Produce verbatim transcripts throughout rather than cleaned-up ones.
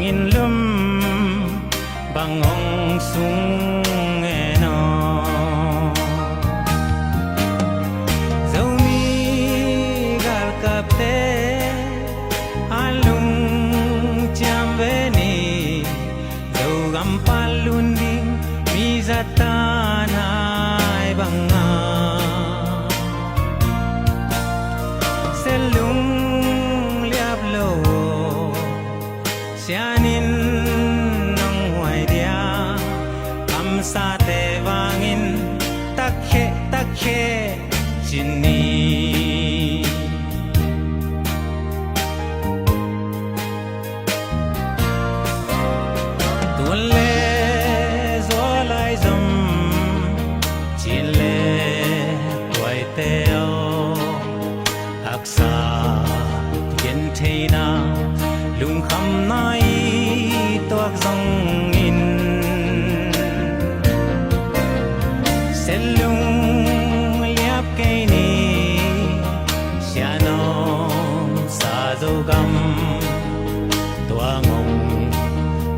In lum bang hong sung en aw. Zomi galkapte a lungciam ve ni. Zogam pan lun ding mi zatan hai banga. Sian lung liap lo aw. Sian in nong huai dia, kamsate vangin takkhe, takkhe ci ni. Tuan le zual lai zom, cin le tuaite aw. Haksa gentheihna, lungkhamna i tuak zongin, sian lung liap kei ni. Sian hong sa Zogam, tua ngong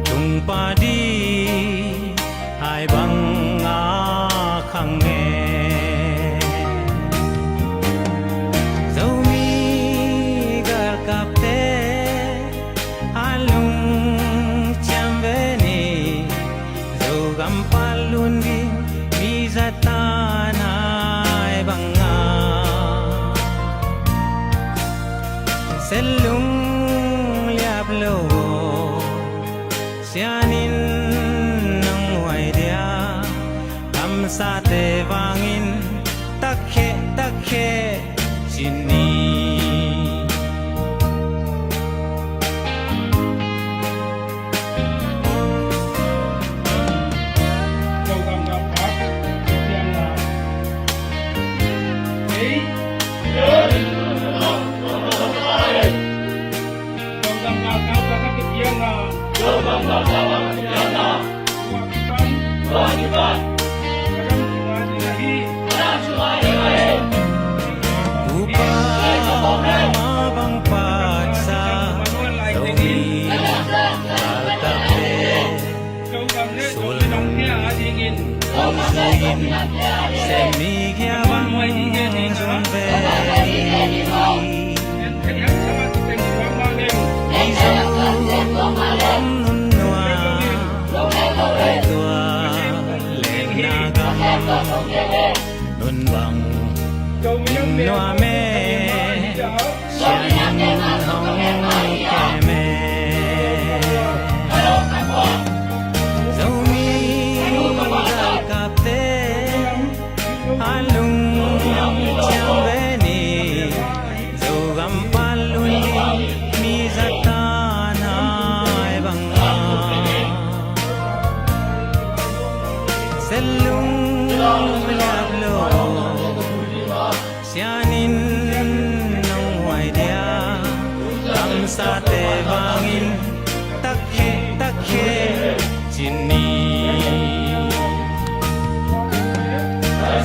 tung pah ding hai banga khang e. Zomi galkapte a lungciam ve ni. Zogam pan lun ding mi zatan hai banga. Sian lung liap lo aw. Sian in nong huai dia, kamsate vangin takkhe, takkhe ci ni. Upa ma bang patsa, Zomi galkapte, sulnung in, semi kia bang zun ve ni. Mizo om nun nua, tua lenna gam nun bang in nua me. Sian in hong kem e. Zomi galkapte a lungciam ve ni. Zogam pan lun ding mi zatan hai banga. Sian lung liap lo aw. Sian in nong huai dia, kamsate vangin takkhe, takkhe ci ni.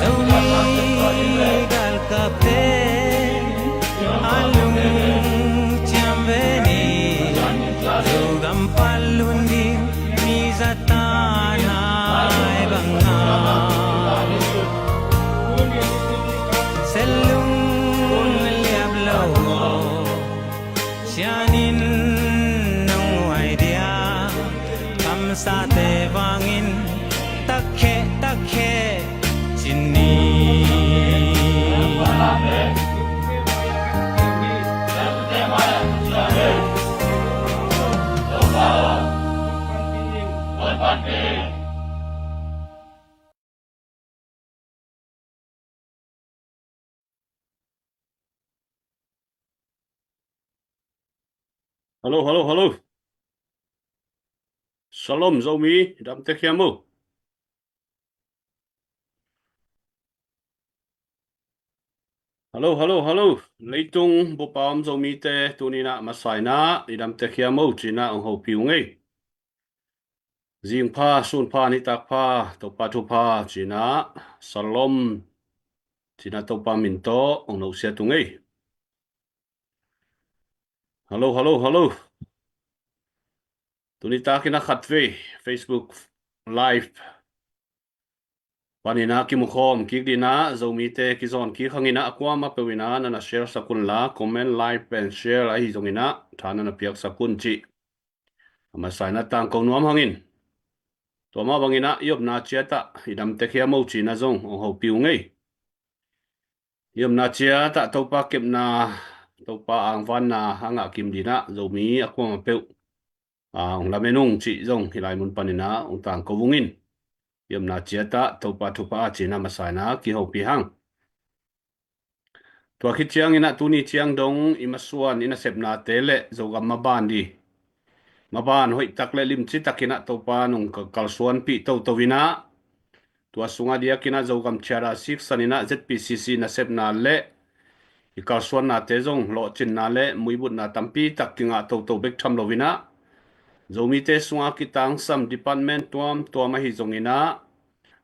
Zomi galkapte a lungciam ve ni. Zogam pan lun ding mi zatan hai banga. Sian lung liap lo aw. Sian in nong huai dia, kamsate vangin takkhe, takkhe ci ni. Hello, hello, hello. Shalom Zomi, i damtek hiam uh? Hello, hello, hello. Leitung bup a om Zomite tuni-in ah masa-in ah i damtek hiam uh ci-in ah hong hopih ung ei. Zing pha, sun pha, nitak pha, Topa thupha ci-in ah, Shalom ci-in ah Topa min tawh hong nosiat ung ei. Hello, hello, hello. Tuni takin a khatvei Facebook Live panin a kimukhawm kik ding a, Zomite kizawn kik hangin a, a kuamah peuh in a na na share sak un la, comment, like pen share ahi zongin a tha na na piak sak un cih a masa in a tangko nuam hangin, tua mah bangin a i omna ciat ah i dam tek hiam o cih na zong hong hopih ung ei. I omna ciat ah Topa kepna, Topa angvanna a ngah kim ding a, Zomi a kuamah peuh a hong lamen ung cih zong hih lai mun panin a hong tangko ung in. I omna ciat ah Topa thupha a cih na masa in a kihopih hang. Tua khit ciangin a tuni ciang dong i masuan i nasepnate le Zogam maban ding, maban hoih tak le limci takin a Topa nong ka-, kalsuanpih toto in a, tua sungah diakin a Zogam Charter siksan in a Z P C C nasepna le i kalsuannate zong lawhcinna le muibutna tampi tak kingah toto bek tham lo in a, Zomite sungah kitangsam department tuamtuam ahi zongin a,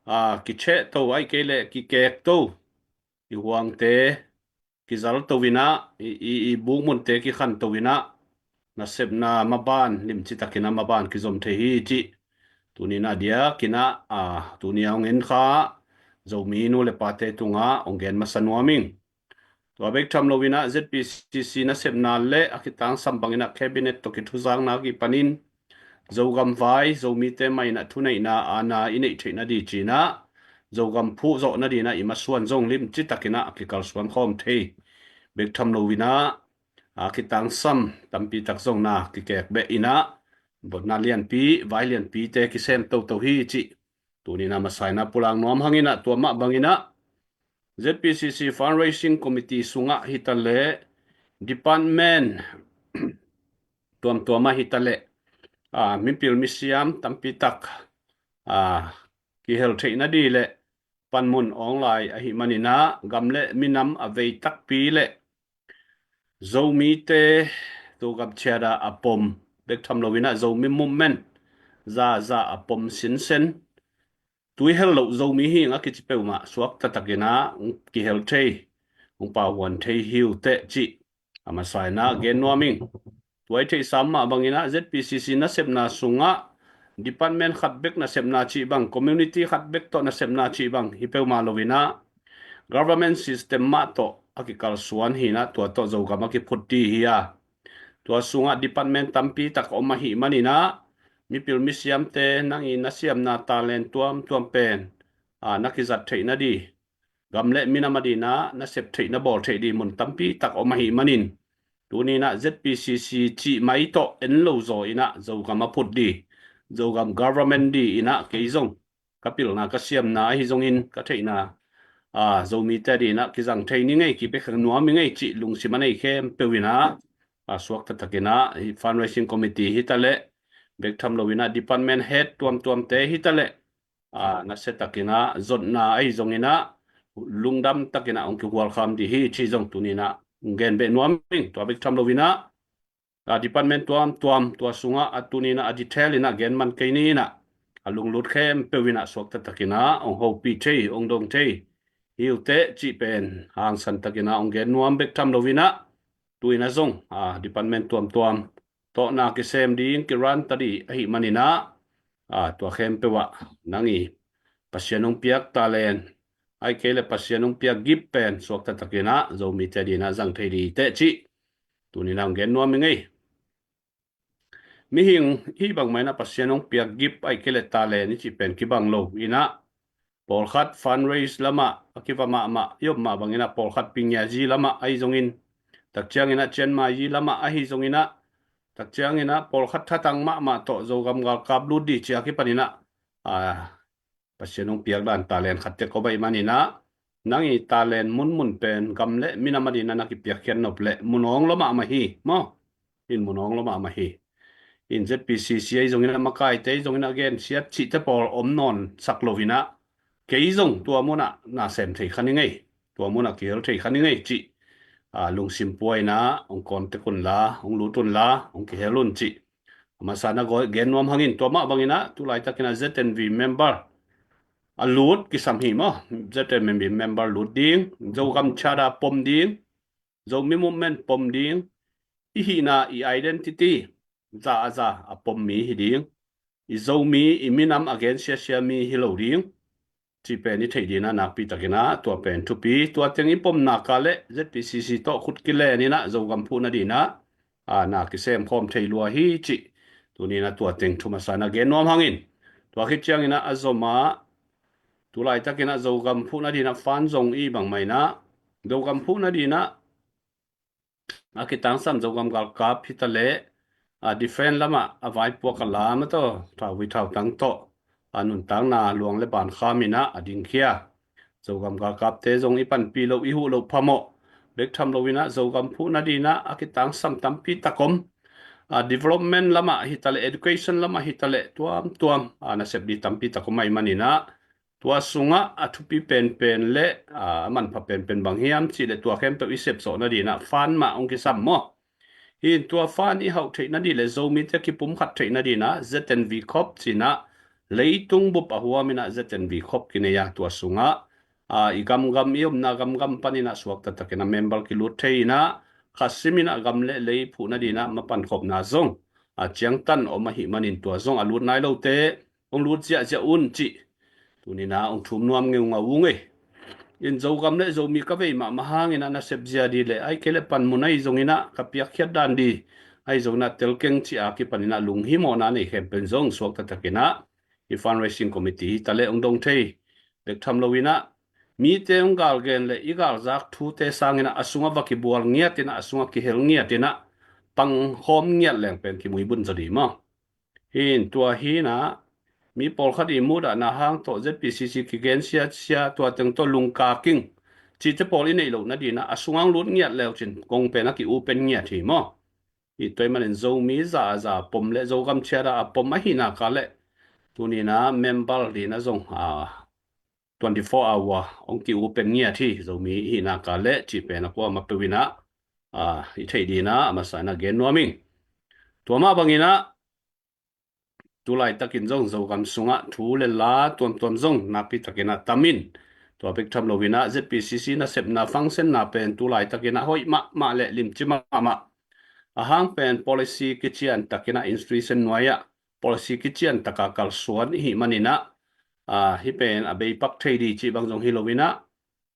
a, kichehto ahih kei leh kikekto, i huangte kizalto in a, i, i, i bukmunte kikhanto in a, nasepna maban limci takin a maban kizom thei hi cih tuni in a diakin a, a, tuni a hong en kha Zomi nu le pate tungah hong gen masa nuam ing. Tua bek tham lo in a Z P C C nasepna le a kitangsam bangin a cabinet tawh kithuzakna kipanin Zogam vai, Zomite mah in a thuneihna, aana i neih theihna ding cih in a, Zogam phuh zawh nading in a i masuan zong limci takin a kikalsuan khawm thei bek tham lo in a, a kitangsam tampi tak zong na kikek beh in a, botna lianpi, vai lianpite kisem toto hi cih tuni in a masa in a pulak nuam hangin a, tua mah bangin a Z P C C Fundraising Committee sungah hi ta leh, department tuamtuam ah hi ta leh, a, mipil misiam tampi tak, a, kihel theihna ding le panmun awng lai ahih manin a, gam le minam a vei takpi le Zomite, Zogam Charter a pom bek tham lo in a Zomi movement zaza a pom sinsen, tuihel loh Zomi hi ing a kici peuhmah suakta takin a hong kihel thei, hong pauhuan thei hi uh teh cih a masa in a gen nuam ing. Tua i theihsa mah bangin a Z P C C nasepna sungah department khat bek nasepna cih bang, community khat bek tawh nasepna cih bang hi peuhmah lo in a, government system mah tawh a kikalsuan hi in a, tua tawh Zogam a kiphut ding hi a, tua sungah department tampi tak om ahih manin a, mipil misiamte nang i na siamna talent tuamtuam pen, a, na kizat theihna ding, gam le minam ading in a na sep theih na bawl theih ding mun tampi tak om ahih manin, tuni in a Z P C C cih mai tawh en lo zaw in a Zogam a phut ding, Zogam government ding in a kei zong ka pilna ka siamna ahi zongin ka theihna, a, Zomite ading in a kizang thei ni ngei, kipia kha nuam ni ngei cih lungsim a nei khempeuh in a, a, suakta takin a, hi fundraising committee hi ta leh, bek tham lo in a department head tuamtuamte hi ta leh, a, nasia takin a zotna ahi zongin a lungdam takin a hong kihualkham ding hi cih zong tuni in a hong gen beh nuam ing. Tua bek tham lo in a, a, department tuamtuam, tua sungah a tuni in a a detail in a gen man kei ni in a, a lunglut khempeuh in a suakta takin a hong hopih thei, hong dong thei hi uh teh cih pen hangsan takin a hong gen nuam bek tham lo in a, tu in a zong, a, department tuamtuam tawh na kisem ding, kirun ta ding ahih manin a, a, tua khempeuh ah nang i Pasian hong piak talent, ahih kei leh Pasian hong piak gift pen suakta takin a Zomite ading in a zang thei ding teh cih tuni in a hong gen nuam ing ei. Mihing hih bangmah in a Pasian hong piak gift ahih kei leh talent i cih pen kibang lo in a, pawlkhat fundraise lamah a kiva mahmah, i om mah bangin a pawlkhat pingiazi lamah ahi zongin, tak ciangin a cianmaizi lamah ahi zongin a, tak ciangin a pawlkhat thatang mahmah tawh Zogam galkap lut ding ci a kipanin a, a, Pasian hong piak dan talent khat tek om ahih manin a, nang i talent munmun pen gam le minam ading in a na kipiakkhiat nop leh mun awng lua mahmah hi maw. In mun awng lua mahmah hi. In Z P C C ahi zongin a, makaite ahi zongin a, gensiat cihte pawl om nawn sak lo in a, kei zong tua mun ah na sem thei kha ni ngei, tua mun ah kihel thei kha ni ngei cih, a, lungsim pua in a hong contact un la, hong lut un la, hong kihel un cih a masa in a gen nuam hangin, tua mah bangin a tu laitakin a Z N V member a lut kisam hi maw. Z N V member lut ding, Zogam Charter pom ding, Zomi movement pom ding, i hihna, i identity, za a za a pom mi hi ding. I Zomi i minam a gen siasia mi hi lo ding. Ci pen i theih dina nakpi takin ah tua pen thupi, tua teng i pom nak leh Z P C C tawh khut kilen in ah Zogam phuhna dina a na kisem khawm thei lua hi cih. Tuni in ah tua teng thu masa in ah gen nuam hangin. Tua khit ciangin ah a zom ah tu laitakin ah Zogam phuhna dina fan zong i bangmah in ah Zogam phuhna dina a kitangsam Zogam galkap hi ta leh a defense lamah a vaipuak a lam a tawh thauvui thautang tawh a nuntakna luang le ban kham in ah a dingkhia. Zogam galkapte zong i panpih loh i huh loh phamawh bek tham lo in ah Zogam phuhna dina a kitangsam tampi tak om. A development lamah hi ta leh education lamah hi ta leh tuamtuam a nasep ding tampi tak om ahih manin ah tua sungah a thupi penpen le a manpha penpen bang hiam cih leh tua khempeuh i sepsawhna dina fan mah hong kisam maw? Hi in tua fan i hauh theihna dih le Zomite kipumkhat theihna dina Z N V Corp ci in ah leitung bup a huam in ah Z N V Corp kinei a tua sungah a i gamgam i omna gamgam panin ah suakta takin ah member kilut thei in ah khasim in ah gam le lei phuhna dina mapan khopna zong a ciangtan om ahih manin tua zong a lut nai lote hong lut ziahziah un cih. Tuni in ah hong thum nuam ngeungau ung ei. In Zogam le Zomi ka vei mahmah hangin ah nasep zia dih le ahih kei leh panmun ahi zongin ah ka piakkhiat dan dih ahi zongin ah telkeng cih a kipanin ah lunghimawhna nei khempeuh zong suakta takin ah i fundraising committee hi ta leh hong dong thei bek tham lo in ah mite hong galgen le i galzak thute sangin ah a sungah va kibual ngiat in ah a sungah kihel ngiat in ah pangkhawm ngiat leng pen kimuibun zaw dih maw? Hi in tua hi in ah mi pawlkhat i muhdahna hang tawh Z P C C kigen siasia tua teng tawh lungkaking cihte pawl i neih lohna dina a sungah hong lut ngiat leu cin kong pen a ki-open ngiat hi maw? Hi tua ahih manin Zomi za a za a pom le Zogam ciat a a pom ahih nak leh tuni in ah member dina zong a twenty four hour hong ki-open ngiat hi Zomi hih nak leh cih pen a kuamah peuh in ah a i theih dina a masa in ah gen nuam ing. Tua mah bangin ah tu laitakin zong Zogam sungah thu le la tuamtuam zong nakpi takin ah tam in tua bek tham lo in ah Z P C C nasepna function na pen tu laitakin ah hoih mahmah le limci mahmah a hang pen policy kician takin ah institution nuai ah policy kician taka kalsuan i hih manin ah a hi pen a beipak thei dih cih bang zong hi lo in ah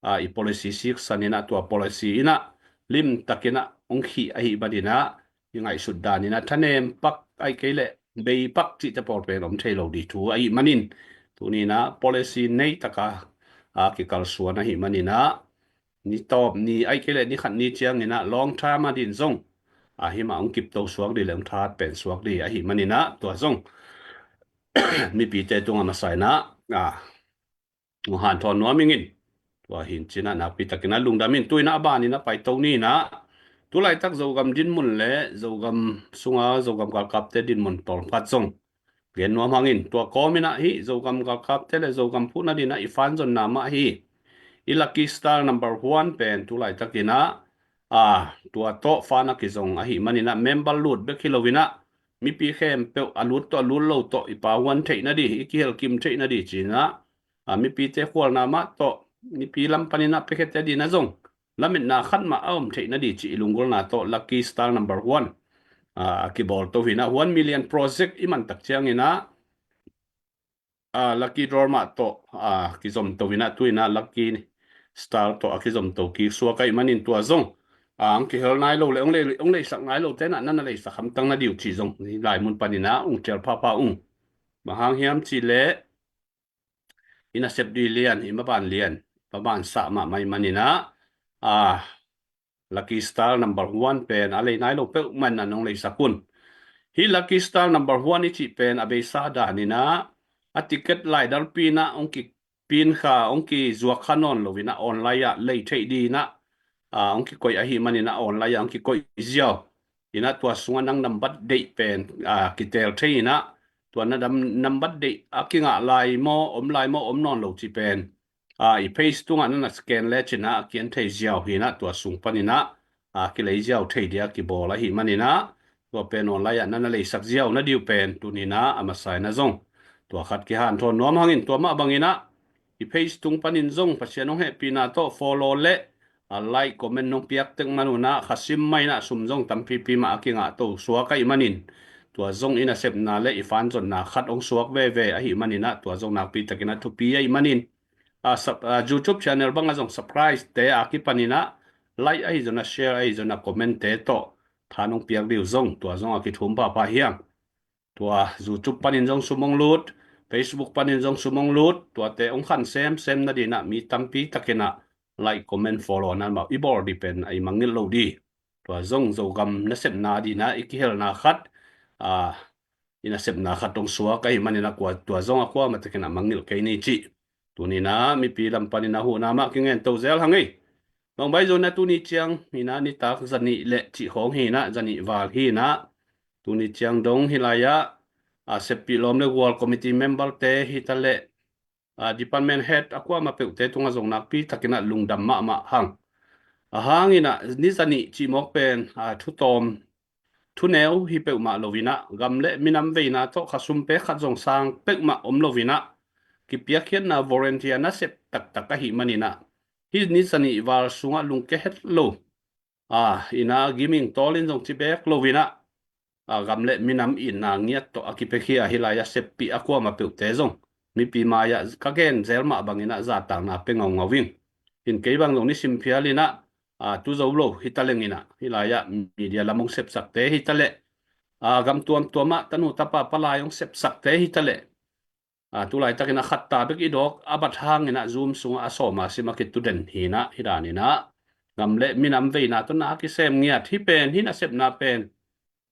a i policy siksan in ah tua policy in ah lim takin ah hong khih ahih manin ah i ngaihsut dan in ah thanem pak ahih kei leh bei pak cihte pawl pen om thei lo dih thu ahih manin tuni in ah policy nei taka a kikalsuan ahih manin ah ni tawp ni ahih kei leh ni khat ni ciangin ah long term a ding zong a hi mah hong kipto suak dih le hong thahat pen suak dih ahih manin ah tua zong mipite tungah masa in ah a hong hanthawn nuam ing in. Tua hi in cin ah nakpi takin ah lungdam in tu in ah a ban in ah paito ni in ah tu laitak Zogam dinmun le Zogam sunga Zogam galkapte dinmun tawlkhat zong gen nuam hangin tua kawm in ah hih Zogam galkapte le Zogam phuhna dina i fan zonna mah hi. I Lucky Star number one pen tu laitakin ah a tua tawh fan a kizong ahih manin ah member lut bek hi lo in ah mipi khempeuh a lut tawh a lut lo tawh i pahuan theihna dih i kihelkim theihna dih ci in ah a mipite khualna mah tawh mipi lam panin ah piakhiate dina zong lametna khat mah a om theihna dih cih i lunggulhna tawh Lucky Star number one a kibawlto hi in ah one million project i man tak ciangin ah a Lucky Draw mah tawh a kizomto in ah tu in ah Lucky Star tawh a kizomto kik suak ahih manin tua zong a hong kihel nai lo le hong lei, hong leisak nai lote in ah na na leisak hamtang na dih uh cih zong lai mun panin ah hong tel phapha ung. Bang hang hiam cih leh i nasep dih lian, i maban lian, maban sah mahmah ahih manin ah a Lucky Star number one pen a lei nai lo peuhmah in ah hong leisak un. Hih Lucky Star number one i cih pen a beisa dan in ah a ticket laidalpi in ah hong kipin kha hong kizuak kha nawn lo in ah online ah lei theih dih in ah a hong kikoih ahih manin ah online ah hong kikoih ziau in ah tua sungah nang nambat deih pen a kitel thei in ah tua na dam nambat deih a kingah lai maw om lai maw om nawn lo cih pen a i page tungah na na scan le cin ah a kian thei ziau hi in ah tua sung panin ah a kilei ziau thei dih a kibawl ahih manin ah tua pen online ah na na leisak ziau na dih uh pen tuni in ah a masa in ah zong tua khat kihanthawn nuam hangin tua mah bangin ah i page tung panin zong Pasian hong hehpihna tawh follow le a like comment nong piak tek man un ah khasim mah in ah sum zong tampipi mah a kingahto suak ahih manin tua zong i nasepna le i fanzonna khat hong suak veve ahih manin ah, tua zong nakpi takin ah thupi ahih manin, a, sub-, a, YouTube channel bang ah zong subscribe te a kipanin ah like ahi zong ah, share ahi zong ah, comment te tawh tha nong piak dih uh zong, tua zong a kithum pahpah hi hang. Tua YouTube panin zong sum hong lut, Facebook panin zong sum hong lut, tuate hong khan semsem nading ah mi tampi takin ah like, comment, follow na mah i bawl dih pen a i mangngilh lo dih. Tua zong Zogam nasepna ding ah i kihelna khat, a, i nasepna khat hong suak ahih manin ah kua, tua zong a kuamah takin ah mangngilh kei ni cih. Tuni-in ah mipi lam panin ah huhna mah kingen to zel hang ei. Bang bang zong ah tuni ciang in ah nitak zanih le cih khawng hi in ah, zanih val hi in ah, tuni ciang dong hih lai ah, a, seppih lawm le gual committee member te hi ta leh, a, department head a kuamah peuhte tungah zong nakpi takin ah lungdam mahmah hang. A hang in ah ni zanih cih mawk pen, a, thu tawm, thu neu hi peuhmah lo in ah, gam le minam veina tawh khasum pek khat zong sang peuhmah om lo in ah, kipiakkhiatna volunteer nasep taktak ahih manin ah, hih ni zanih val sungah lungke het lo, a, in ah giming tawlin zong ci bek lo in ah, a, gam le minam itna ngiat tawh a kipiakhia hih lai ah seppih a kuamah peuhte zong mipi mai ah ka gen zel mah bangin ah zahtakna pia ngaungau ing. In kei bang zong nisim phial in ah, a, tu zo lo hi ta leng in ah, hih lai ah media lam hong sepsakte hi ta leh, a, gam tuamtuam ah tanu tapa palai hong sepsakte hi ta leh, a, tu laitakin a khat ta bek i dawk a bat hangin ah Zoom sungah a sawm a sim a kitu den hi in ah, hih danin ah gam le minam veina tawh na kisem ngiat hi pen, hih nasepna pen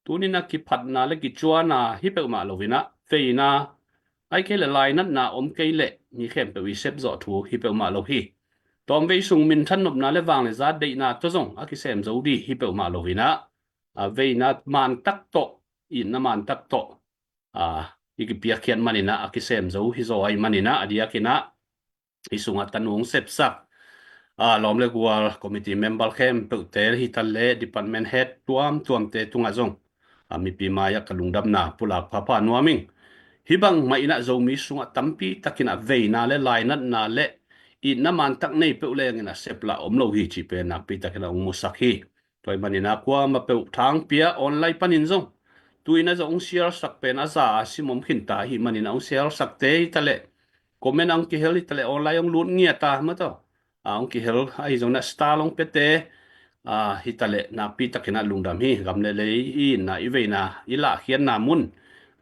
tuni-in ah kiphatna le kicuana hi peuhmah lo in ah, veina, ahih kei leh lainatna om kei leh mi khempeuh i sep zawh thu hi peuhmah lo hi. Tawmvei sung minthan nopna le vangliatna deihna tawh zong a kisem zo dih hi peuhmah lo in ah, a, veina mantak tawh, itna mantak tawh, a, i kipiakkhiat manin ah a kisem zo hi zaw ahih manin ah, a diakin ah i sungah tanu hong sepsak, a, lawm le gual committee member khempeuhte hi ta leh department head tuamtuamte tungah zong, a, mipi mai ah ka lungdamna pulak phapha nuam ing. Hih bangmah in ah Zomi sungah tampi takin ah veina le lainatna le itna mantak nei peuh lengin ah sep lah om lo hi cih pen nakpi takin ah hong musak hi. Tua ahih manin ah kuamah peuh thangpia online panin zong, tu-in ah zong hong share sak pen a za a sim om khin ta ahih manin ah hong share sakte hi ta leh, comment ah hong kihel hi ta leh, online hong lut ngiat a, maw taw, a, hong kihel ahi zongin ah star hong piate, a, hi ta leh nakpi takin ah lungdam hi. Gam le lei i itna, i veina, i lahkhiatna mun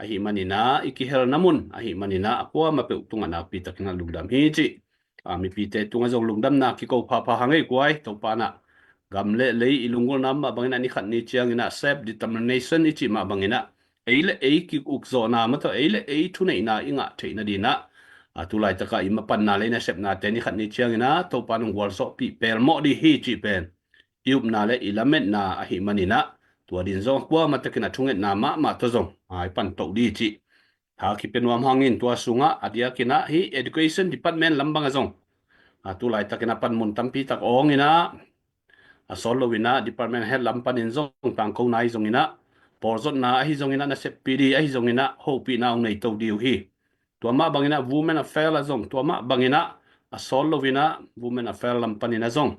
ahih manin ah, i kihelna mun ahih manin ah, a kuamah peuh tungah nakpi takin ah lungdam hi cih, a, mipite tungah zong lungdamna kiko phapha hang ei guai. Topa in ah gam le lei i lunggulhna mah bangin ah, ni khat ni ciangin ah self determination i cih mah bangin ah, ei le ei ki-ukzawhna, maw taw, ei le ei thuneihna i ngah theih nading ah, a, tu laitak ah i mapanna le i nasepnate ni khat ni ciangin ah Topa in hong gualzawhpih pelmawh dih hi cih pen i upna le i lametna ahih manin ah, tua ding zong a kuamah takin ah thungetna mahmah tawh zong, a, i pan toh dih cih tha kipia nuam hangin, tua sungah a diakin ah hih education department lam bang ah zong, a, tu laitakin ah panmun tampi tak awngin ah, a sawt loin ah department head lam panin zong tangkona ahi zongin ah, pawlzawhna ahi zongin ah, naseppih ding ahi zongin ah, hopihna hong nei to ding uh hi. Tua mah bangin ah women affair ah zong, tua mah bangin ah, a sawt loin ah women affair lam panin ah zong,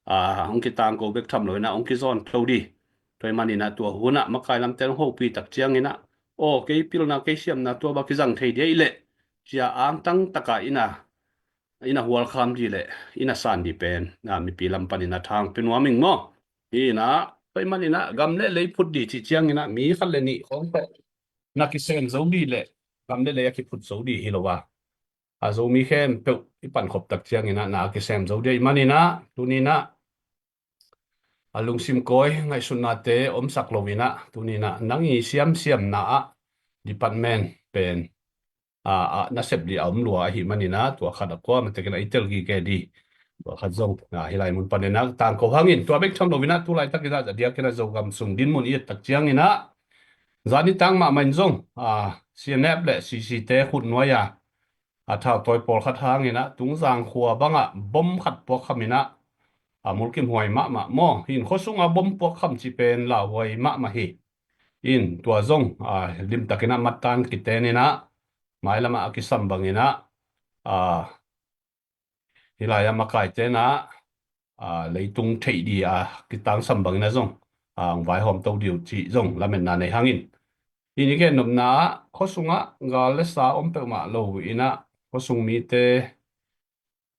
a, hong kitangko bek tham loin ah hong kizawn to ding. Tua ahih manin ah tua hun ah makai lamte hong hopih tak ciangin ah, aw, kei pilna, kei siamna tua bang kizang thei ding ahih leh, ci-a angtang takin i na, i na hualkham ding le i na san ding pen, a, mipi lam panin ah thangpia nuam ing maw. Hi in ah, tua ahih manin ah gam le lei phut ding cih ciangin ah mi khat le nih khawng tawh na kisem zo ding le gam le lei a kiphut zo ding hi lo a, a, Zomi khempeuh i pankhop tak ciangin ah na kisem zo ding ahih manin ah, tuni-in ah, a, lungsim kawi ngaihsutnate omsak loin ah, tuni-in ah nang i siamsiamna ah department pen, a, a, nasep ding a om lua ahih manin ah, tua khat a kuamah takin ah i tel gige ding. Tua khat zong, a, hih lai mun panin ah tangko hangin, tua bek tham loin ah tu laitakin ah a diakin ah Zogam sung dinmun i et tak ciangin ah, zani tang mahmah in zong, a, C N F le C C te khut nuai a, a, thautawi pawlkhat hangin ah Tungzang khua bangah bom khat puakkham in ah, a, mulkimhuai mahmah maw. Hi in, khua sungah bom puakkham cih pen lauhuai mahmah hi. In tua zong, a, limtakin ah mattan kiten in ah, mailam ah a kisam bangin ah, a, hih lai ah makaite in ah, a, leitung theih ding a kitangsam bangin ah zong, a, hong vaihawm to ding uh cih zong lametna nei hangin, In i gen nopna ah khuasungah gal le sa om peuhmah lo inah khuasung mite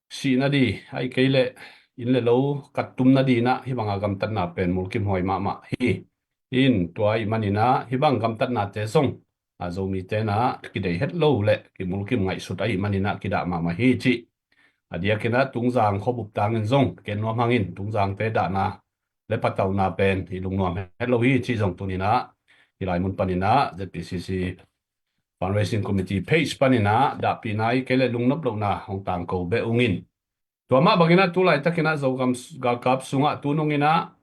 sih nading, ahih kei leh inn le lo kattum nading inah hih banga gamtatna pen mulkimhuai mahmah hi. In tua ahih maninah hih bang gamtatnate zong a Zomite inah kideih het lo le kimulkim ngaihsut ahih maninah kidah mahmah hi cih a diakinah Tungzang khuabup tangin zong ken nuam hangin Tungzangte dahna le patauna pen i lungnuam het lo hi cih zong tuninah hih lai mun paninah Z P C C Fundraising Committee page paninah dahpihna ahih kei leh lungnop lohna hong tangko beh ungin. Tua mah banginah tu laitakinah Zogam galkap sungah tu nunginah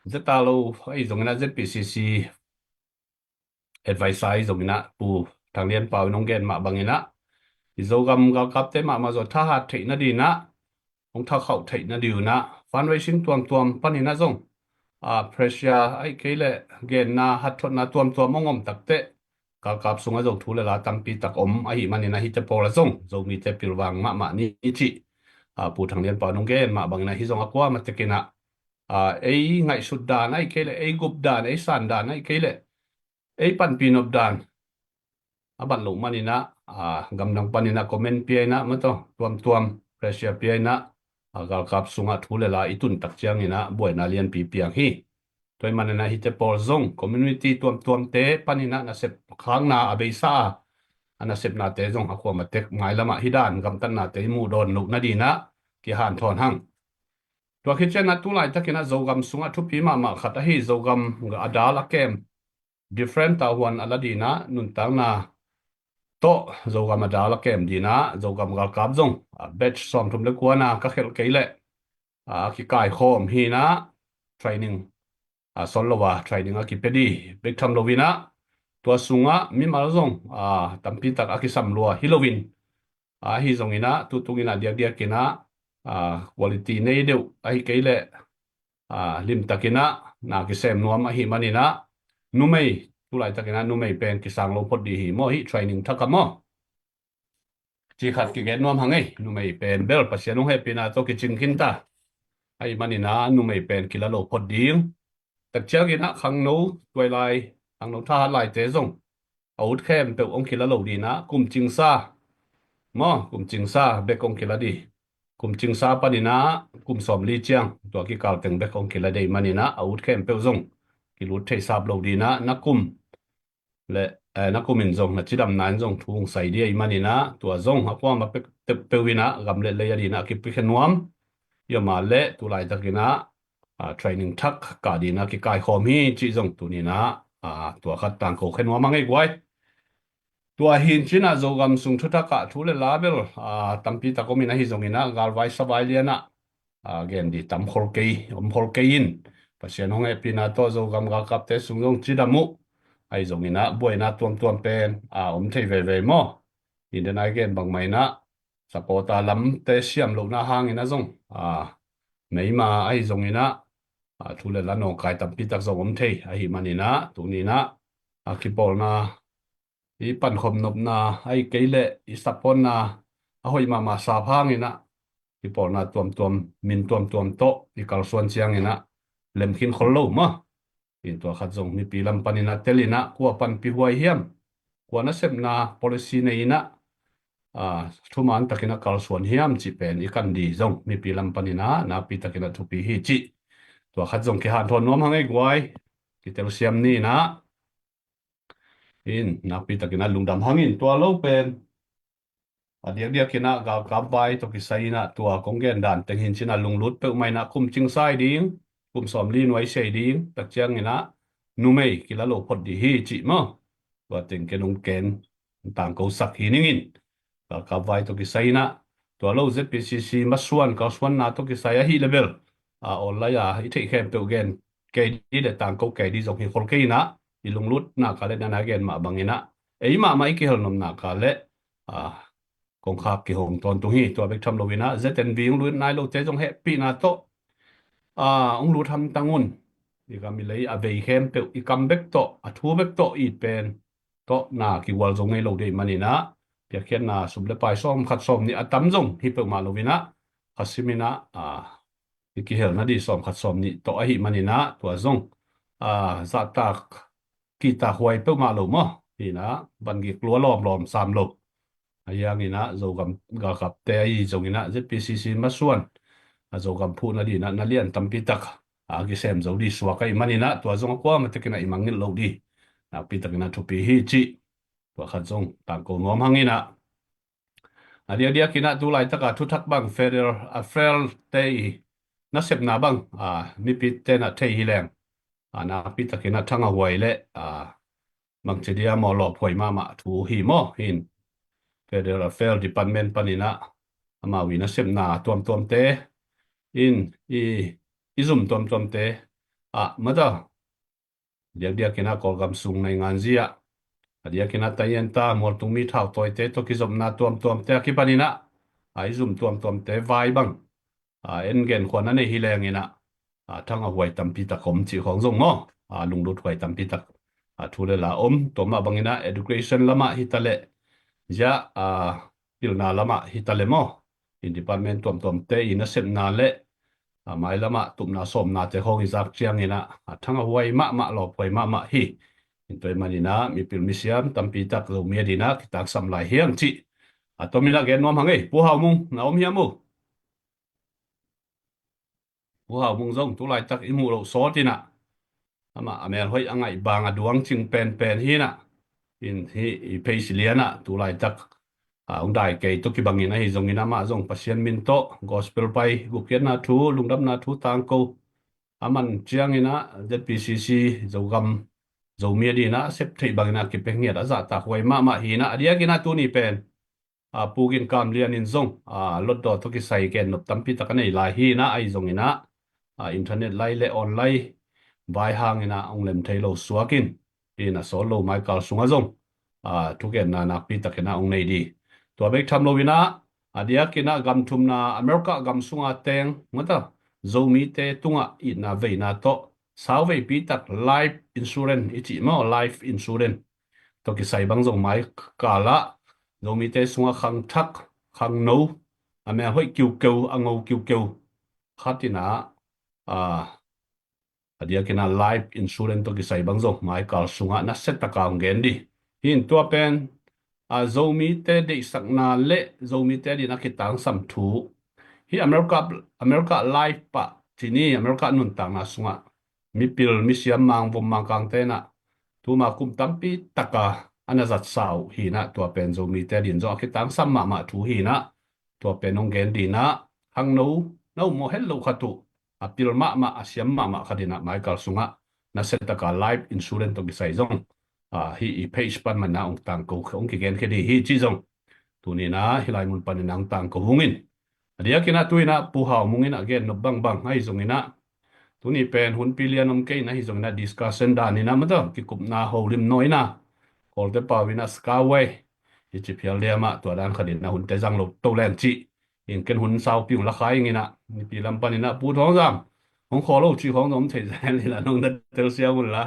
zeta lo ahi zonginah Z P C C advisor ahi zonginah Pu Thang Lian Pau in hong gen mah banginah i Zogam galkapte mahmah zaw thahat theih nadinah hong thakhauh theih nadinah fundraising tuamtuam paninah zong a pressure ahih kei leh genna hathotna tuamtuam hong om takteh galkap sungah zong thu le la tampi tak om ahih maninah hihte pawl ah zong Zomite pilvang mahmah ni cih a Pu Thang Lian Pau in hong gen mah banginah hih zong a kuamah tekinah a ei ngaihsut dan ahih kei leh ei gup dan ei san dan ahih kei leh ei panpih nop dan a bat loh maninah a gamdang paninah comment pia inah maw tawh tuamtuam pressure pia inah a galkap sungah thu le la i tun tak cianginah buaina lianpi piang hi. Tua ahih maninah hihte pawl zong community tuamtuamte paninah nasep khakna a beisa a a nasepnate zong a kuamah tek mailamah hih dan gamtatnate i muh dawn loh nadinah kihanthawn hang. Tua khit cianah tu laitakinah Zogam sungah thupi mahmah khat ahi Zogam a dal a kem different tahuan a la dinah nuntakna tawh Zogam a dal a kem dinah Zogam galkap zong a batch sawmthum le kuana ka khelh kei leh a kikaikhawm hinah training a sawt lo a training a kipia ding bek tham loinah tua sungah mimal zong a tampi tak a kisam lua hi loin ahi zonginah tutunginah diakdiakinah a quality nei deuh ahih kei leh a limtakinah na kisem nuam ahih maninah numei tu laitakinah numei pen kisang lo phot ding hi maw hih training thak ah maw? Cih khat kigen nuam hang ei, numei pen bel Pasian hong hehpihna tawh kicing khin ta ahih maninah numei pen kila lo phot ding. Tak cianginah khangno tuailai khangno thahat laite zong a ut khempeuh hong kila lo dinah kum cingsa maw kum cingsa bek hong kila ding. Kum cingsa paninah kum sawmli ciang tua kikal teng bek hong kila ding maninah a ut khempeuh zong kilut thei sap lo dinah na kum le eh, na kumin zong na cidamna in zong thu hong sai ding ahih maninah tua zong a kuamah peuh inah gam le lei a dinah kipiakhia nuam. Io mah le tu laitakinah a training thak kah dinah kikaikhawm hi cih zong tuninah a tua khat tangko khia nuam hang ei guai. Tua hi in cinah Zogam sung thuthak ah thu le la bel a tampi tak om in ahi zonginah galvai savai lianah a gen ding tam khol kei om khol kei in Pasian hong hehpihna tawh Zogam galkapte sung zong cidam uh ahi zonginah buaina tuamtuam pen a om thei veivei maw? Indenai gen bangmah inah supporter lamte siam lohna hanginah zong a meima ahi zonginah a thu le la nawngkai tampi tak zong om thei ahih maninah tuninah a kipawlna i pankhop nopna ahih kei leh i supportna a hoih mahmah sap hanginah kipawlna tuamtuam min tuamtuam tawh i kalsuan cianginah lemkhin khol lo maw? In tua khat zong mipi lam paninah telinah kua panpih huai hiam, kua nasepna policy nei inah a thuman takinah kalsuan hiam cih pen i kan ding zong mipi lam paninah nakpi takinah thupi hi cih tua khat zong kihanthawn nuam hang ei guai. Kitelsiam ninah in nakpi takinah lungdam hangin tua lo pen a diakdiakinah galkap vai tawh kisai inah tua kong gen dan teng hi in cinah lunglut peuhmah inah kum cingsa ding kum sawmli nuaisiah ding tak cianginah numei kila lo phot ding hi cih maw? Tua teng ken hong ken tangkosak hi ningin galkap vai tawh kisai inah tua lo Z P C C masuan kalsuanna tawh kisai ahi le bel a online a i theih khempeuh gen kei ding le tangko kei ding zong hi khol kei inah i lunglutna ka le nana gen mah banginah ei mahmah i kihel nopna ka le a kongkhak kihong tawntung hi. Tua bek tham loinah Z N V hong lut nai lote zong hehpihna tawh a hong lut hamtang un. I gam i lei a vei khempeuh i kam bek tawh a thu bek tawh it pen tawh na kigual zo ngei lo ding maninah piakkhiatna sum le pai sawm khat sawm nih a tam zong hi peuhmah loinah kha siminah a i kihel nading sawm khat sawm nih tawh ahih maninah tua zong a zahtak kihtakhuai peuhmah lo maw? Hi inah van gik lua lawmlawm sam lo. Ahi hang inah Zogam galkapte ahi zong inah Z P C C masuan a Zogam phuhna dih inah na lian tampi tak a kisem zo dih suak ahih man inah tua zong a kuamah tek inah i mangngilh loh dih nakpi tak inah thupi hi cih tua khat zong tangko nuam hang inah. A diakdiak inah tu laitak a thuthak bang Federal Affairs te i nasepna bang a mipite na thei hi leng a nakpi tak inah thang a huai le a bangci dia maw lawphuai mahmah thu hi maw? Hi in Federal Affairs Department pan inah amau i nasepna tuamtuamte in i i zum tuamtuamte ah mata diakdiak inah Kawlgam sung naingan zia a diak inah tayenta mualtung mi thautawite tawh kizopna tuamtuamte a kipan inah a i zum tuamtuamte vai bang a en genkhuan a nei hi leng inah a thang a huai tampi tak om cih khawng zong maw? A lunglut huai tampi tak a thu le la om. Tua mah bang inah education lamah hi ta leh zia a pilna lamah hi ta leh maw? In department tuamtuamte i nasepna le a mailamah tupna sawmnate khawng i zak ciang inah a thang a huai mahmah lawphuai mahmah hi. In tua ahih man inah mipil misiam tampi tak Zomi a dih inah kitangsam lai hi hang cih a tom inah gen nuam hang ei. Pu Hau Mung na om hiam uh? Pu Hau Mung zong tu laitak i muh loh sawt inah amah a melhoih a ngaih bang a duang cing penpen hi inah in hi i page lian ah tu laitak a hong dai kei tawh kibang in ahi zong inah amah zong Pasian min tawh gospel pai gupkhiatna thu lungdamna thu tangko a man ciang inah Z P C C Zogam Zomi a dih inah a sep theih bang inah kipia ngiat a zahtak huai mahmah hi inah a diak inah tuni pen a Pu Gin Kam Lian in zong a lotdaw tawh kisai gennop tampi tak a nei lai hi inah ahi zong inah a internet lai le online vai hang inah hong lem thei lo suak in hi inah sawl lo maikal sungah zong a thugenna nakpi tak inah hong nei dih. Tua bek tham lo inah a diak inah gam thumna America gam sunga teng mata Zomite tungah itna veina tawh sauveipi tak life insurance i cih maw, life insurance tawh kisai bang zong maikal ah Zomite sungah khangthak khangno a melhoih kiukeu a ngo kiukeu khat inah a a diak inah life insurance tawh kisai bang zong maikal sungah nasia taka hong gen dih. Hi in tua pen a Zomite deihsakna le Zomite a dih inah kitangsam thu hi America America life pah cih ni America nuntakna sungah mipil misiam mangvom mangkangte inah tuma kum tampi taka a na zatsa uh hi inah tua pen Zomite a dih in zong a kitangsam mahmah thu hi inah tua pen hong gen dih inah khangno na um maw het loh khat uh a pil mahmah a siam mahmah khat inah maikal sungah nasia taka life insurance tawh kisai zong a hi i page pan man inah hong tangko hong kigen khia dih hi cih zong tuni inah hi lai mun pan inah hong tangko hung in. A diak inah tu inah Pu Hau Mung inah gennop bangbang ahi zong inah tuni pen hunpi lian om kei inah ahi zong inah discussion dan inah mata kikupna holim naw inah Kawlte pau inah skaway hi ci phial diam ah tua dan khat inah hunte zang lo to leng cih in ken hun saupi hong la khai ing inah mipi lam pan inah Pu Thawng Zam hong khawl lo cih khawng zong om thei zel inah nong na telsiam un la.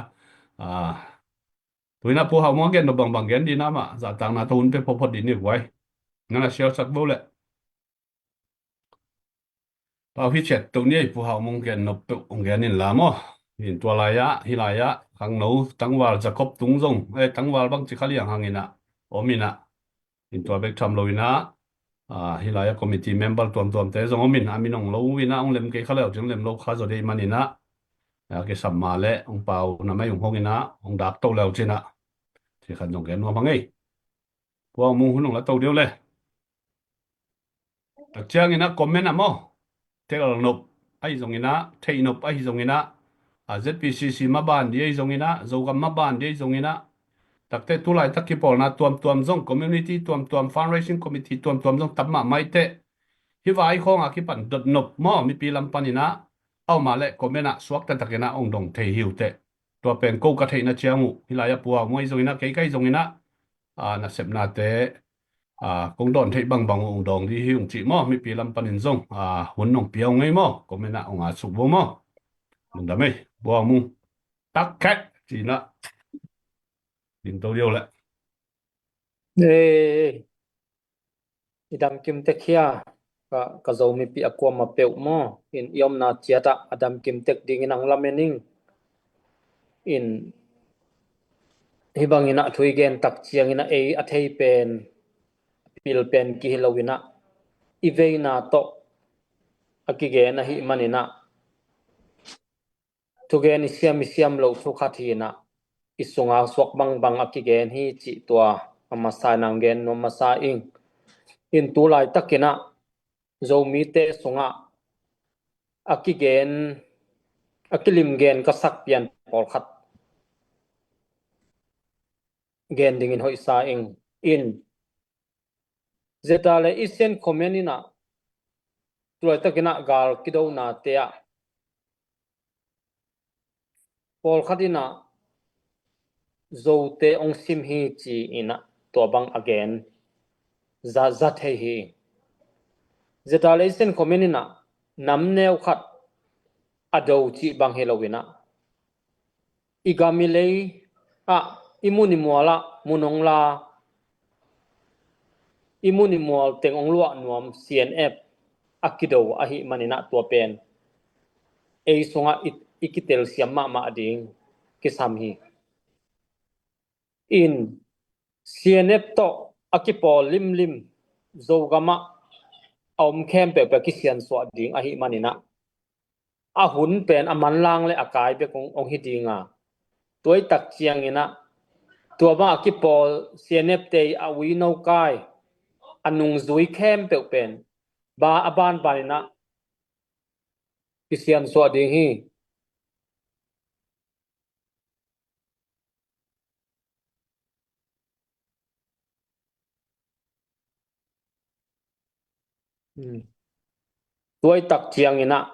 Tu inah Pu Hau Mung a gennop bangbang gen dih inah amah zahtakna tawh hun pia photphot dih ni guai. Na na sialsak bo leh pau hi ciat to ni ei. Pu Hau Mung gennop peuh hong gen in la maw? In tua lai ah hi lai ah khangno tangval Jacob Tung zong eh tangval bangci kha liang hang inah om inah in tua bek tham lo inah a hi lai ah committee member tuamtuamte zong om in a min hong lo inah hong lem kei kha leu cin lem lo kha zaw dei man inah a kisam ma le hong pau na mai hong hong inah hong dak to leu cinah ci khan zong gen nuam hang ei. Pu Hau Mung hun hong la to deuh le. Tak ciang inah comment ah maw tel nop ahi zong inah theih nop ahi zong inah a Z P C C maban dih ahi zong inah Zogam maban dih ahi zong inah takte tu laitak kipawlna tuamtuam zong community tuamtuam fundraising committee tuamtuam zong tam mahmah i teh hi vai khawng a kipan dot nop maw mipi lam pan inah a om a leh comment ah suak taktak inah hong dong thei hi uh teh. Tua pen ko ka theihna ciang uh hi lai ah Pu Hau Mung ahi zong inah kei ka ahi zong inah a nasepnate a kong dawn theih bangbang uh hong dawng dih hi ung cih maw mipi lam panin zong a hun nong pia ung ei maw comment ah hong at suk bo maw. Lungdam ei Pu Hau Mung. Tak khek ci inah ding to deuh leh. Ei, i damkim tek hia ka, ka Zomipi a kuamah peuh maw in i omna ciat ah a damkim tek dingin hong lamen ing. In Hih bangin ah thu i gen tak ciangin ah ei a thei pen, a pil pen kihi loin ah, i veina tawh a kigen ahih manin ah, thugen i siam i siam loh thu khat hi-in ah, i sunga suak bangbang a kigen hi cih tua a masa in ah gen nuam masa ing. In tu laitakin ah Zomite sungah a kigen, a kilim gen ka sak pian pawlkhat gen dingin hoihsa ing. In Zeta le Asian Comment in ah tu laitakin ah gal kidonate ah pawlkhat in ah Zote hong sim hi ci-in ah tua bang a gen za, za thei hi. Zeta le Asian Comment in ah nam neu khat a do cih bang hi loin ah, i gam i lei ah, i mun i mual ah mun hong la, i mun i mual teng hong luah nuam C N F a kido ahih manin ah tua pen ei sungah i, i kitelsiam mahmah ding kisam hi. In C N F tawh a kipawl limlim Zogam ah a om khempeuh peuh kisiansuah ding ahih manin ah, a hun pen a manlang le a kai bek hong, hong hi ding a, tua i tak ciangin ah tua bang a kipawl C N F te a uino kai, a nungzui khempeuh pen ba a banbanin ah kisiansuah ding hi. Hmm. Tua i tak ciangin ah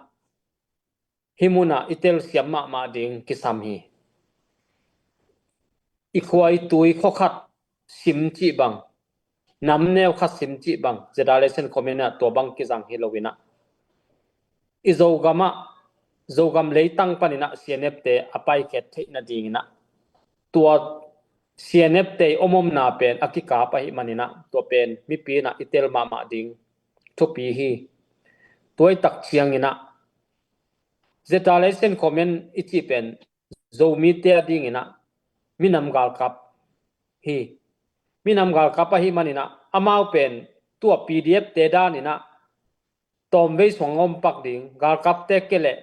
hih munah i telsiam mahmah ding kisam hi. I khua i tui khua khat sim cih bang, nam neu khat sim cih bang, Zeta le Asian Comment ah tua bang kizang hi loin ah, i Zogam ah, Zogam leitang panin ah C N F te a paikhiat theih nadingin ah tua C N F te i om omna pen a kikap ahih manin ah tua pen mipi in ah i tel mahmah ding thupi hi. Tua i tak ciangin ah Zeta le Asian Comment i cih pen Zomite a dingin ah minam galkap hi. Minam galkap ahih manin ah amau pen tua P D F te danin ah tawmvei suang om pak ding, galkapte ke leh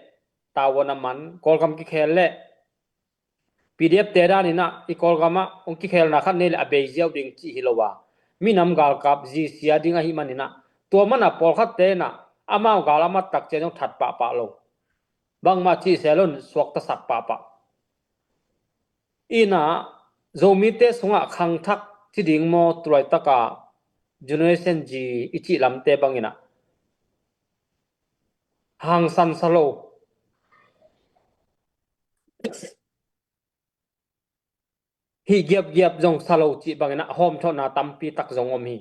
tavuan a man, Kawlgam kikhel leh P D F te danin ah i Kawlgam ah hong kikhelna khat nei leh a bei ziau ding cih hi lo a, minam galkap zisia ding ahih manin ah tua man a pawlkhatte in ah amau gal a mat tak ciang zong that pahpah lo. Bangmah cih se lo in suaktasak pahpah. In ah Zomite sungah khangthak ci ding maw, tu laitak a Generation Z i cih lamte bangin ah hangsan sa lo, hih giapgiap zong sa lo cih bangin ah hawmthawhna tampi tak zong om hi.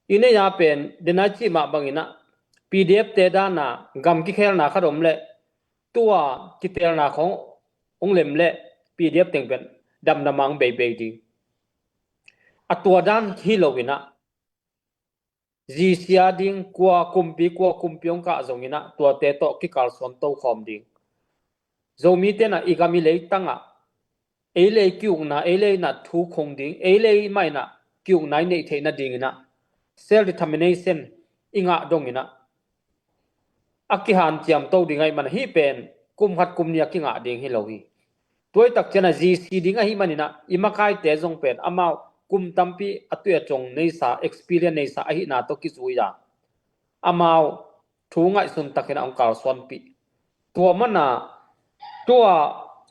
I nei a pen, den a i cih mah bangin ah P D F te dan a gam kikhelna khat om leh tua kitelna khawng hong lem leh P D F teng pen damdam a hong beibei ding. A tua dan hi loin ah zisia ding, kua kumpi kua kumpi hong kah zongin ah tuate tawh kikalsuan tokhawm ding. Zomite in ah i gam i leitang ah ei le ei ki-ukna, ei le ei in ah thu khong ding, ei le ei mah in ah ki-ukna i neih theih nadingin ah self determination i ngah dongin ah a kihanciam to ding ahih man, hih pen kum khat kum nih a kingah ding hi lo hi. Tua i tak ciang a zisi ding ahih manin ah i makaite zong pen amau kum tampi a tui a cong neisa, experience neisa ahihna tawh kizui a, amau thu ngaihsun takin ah hong kalsuanpih. Tua man a tua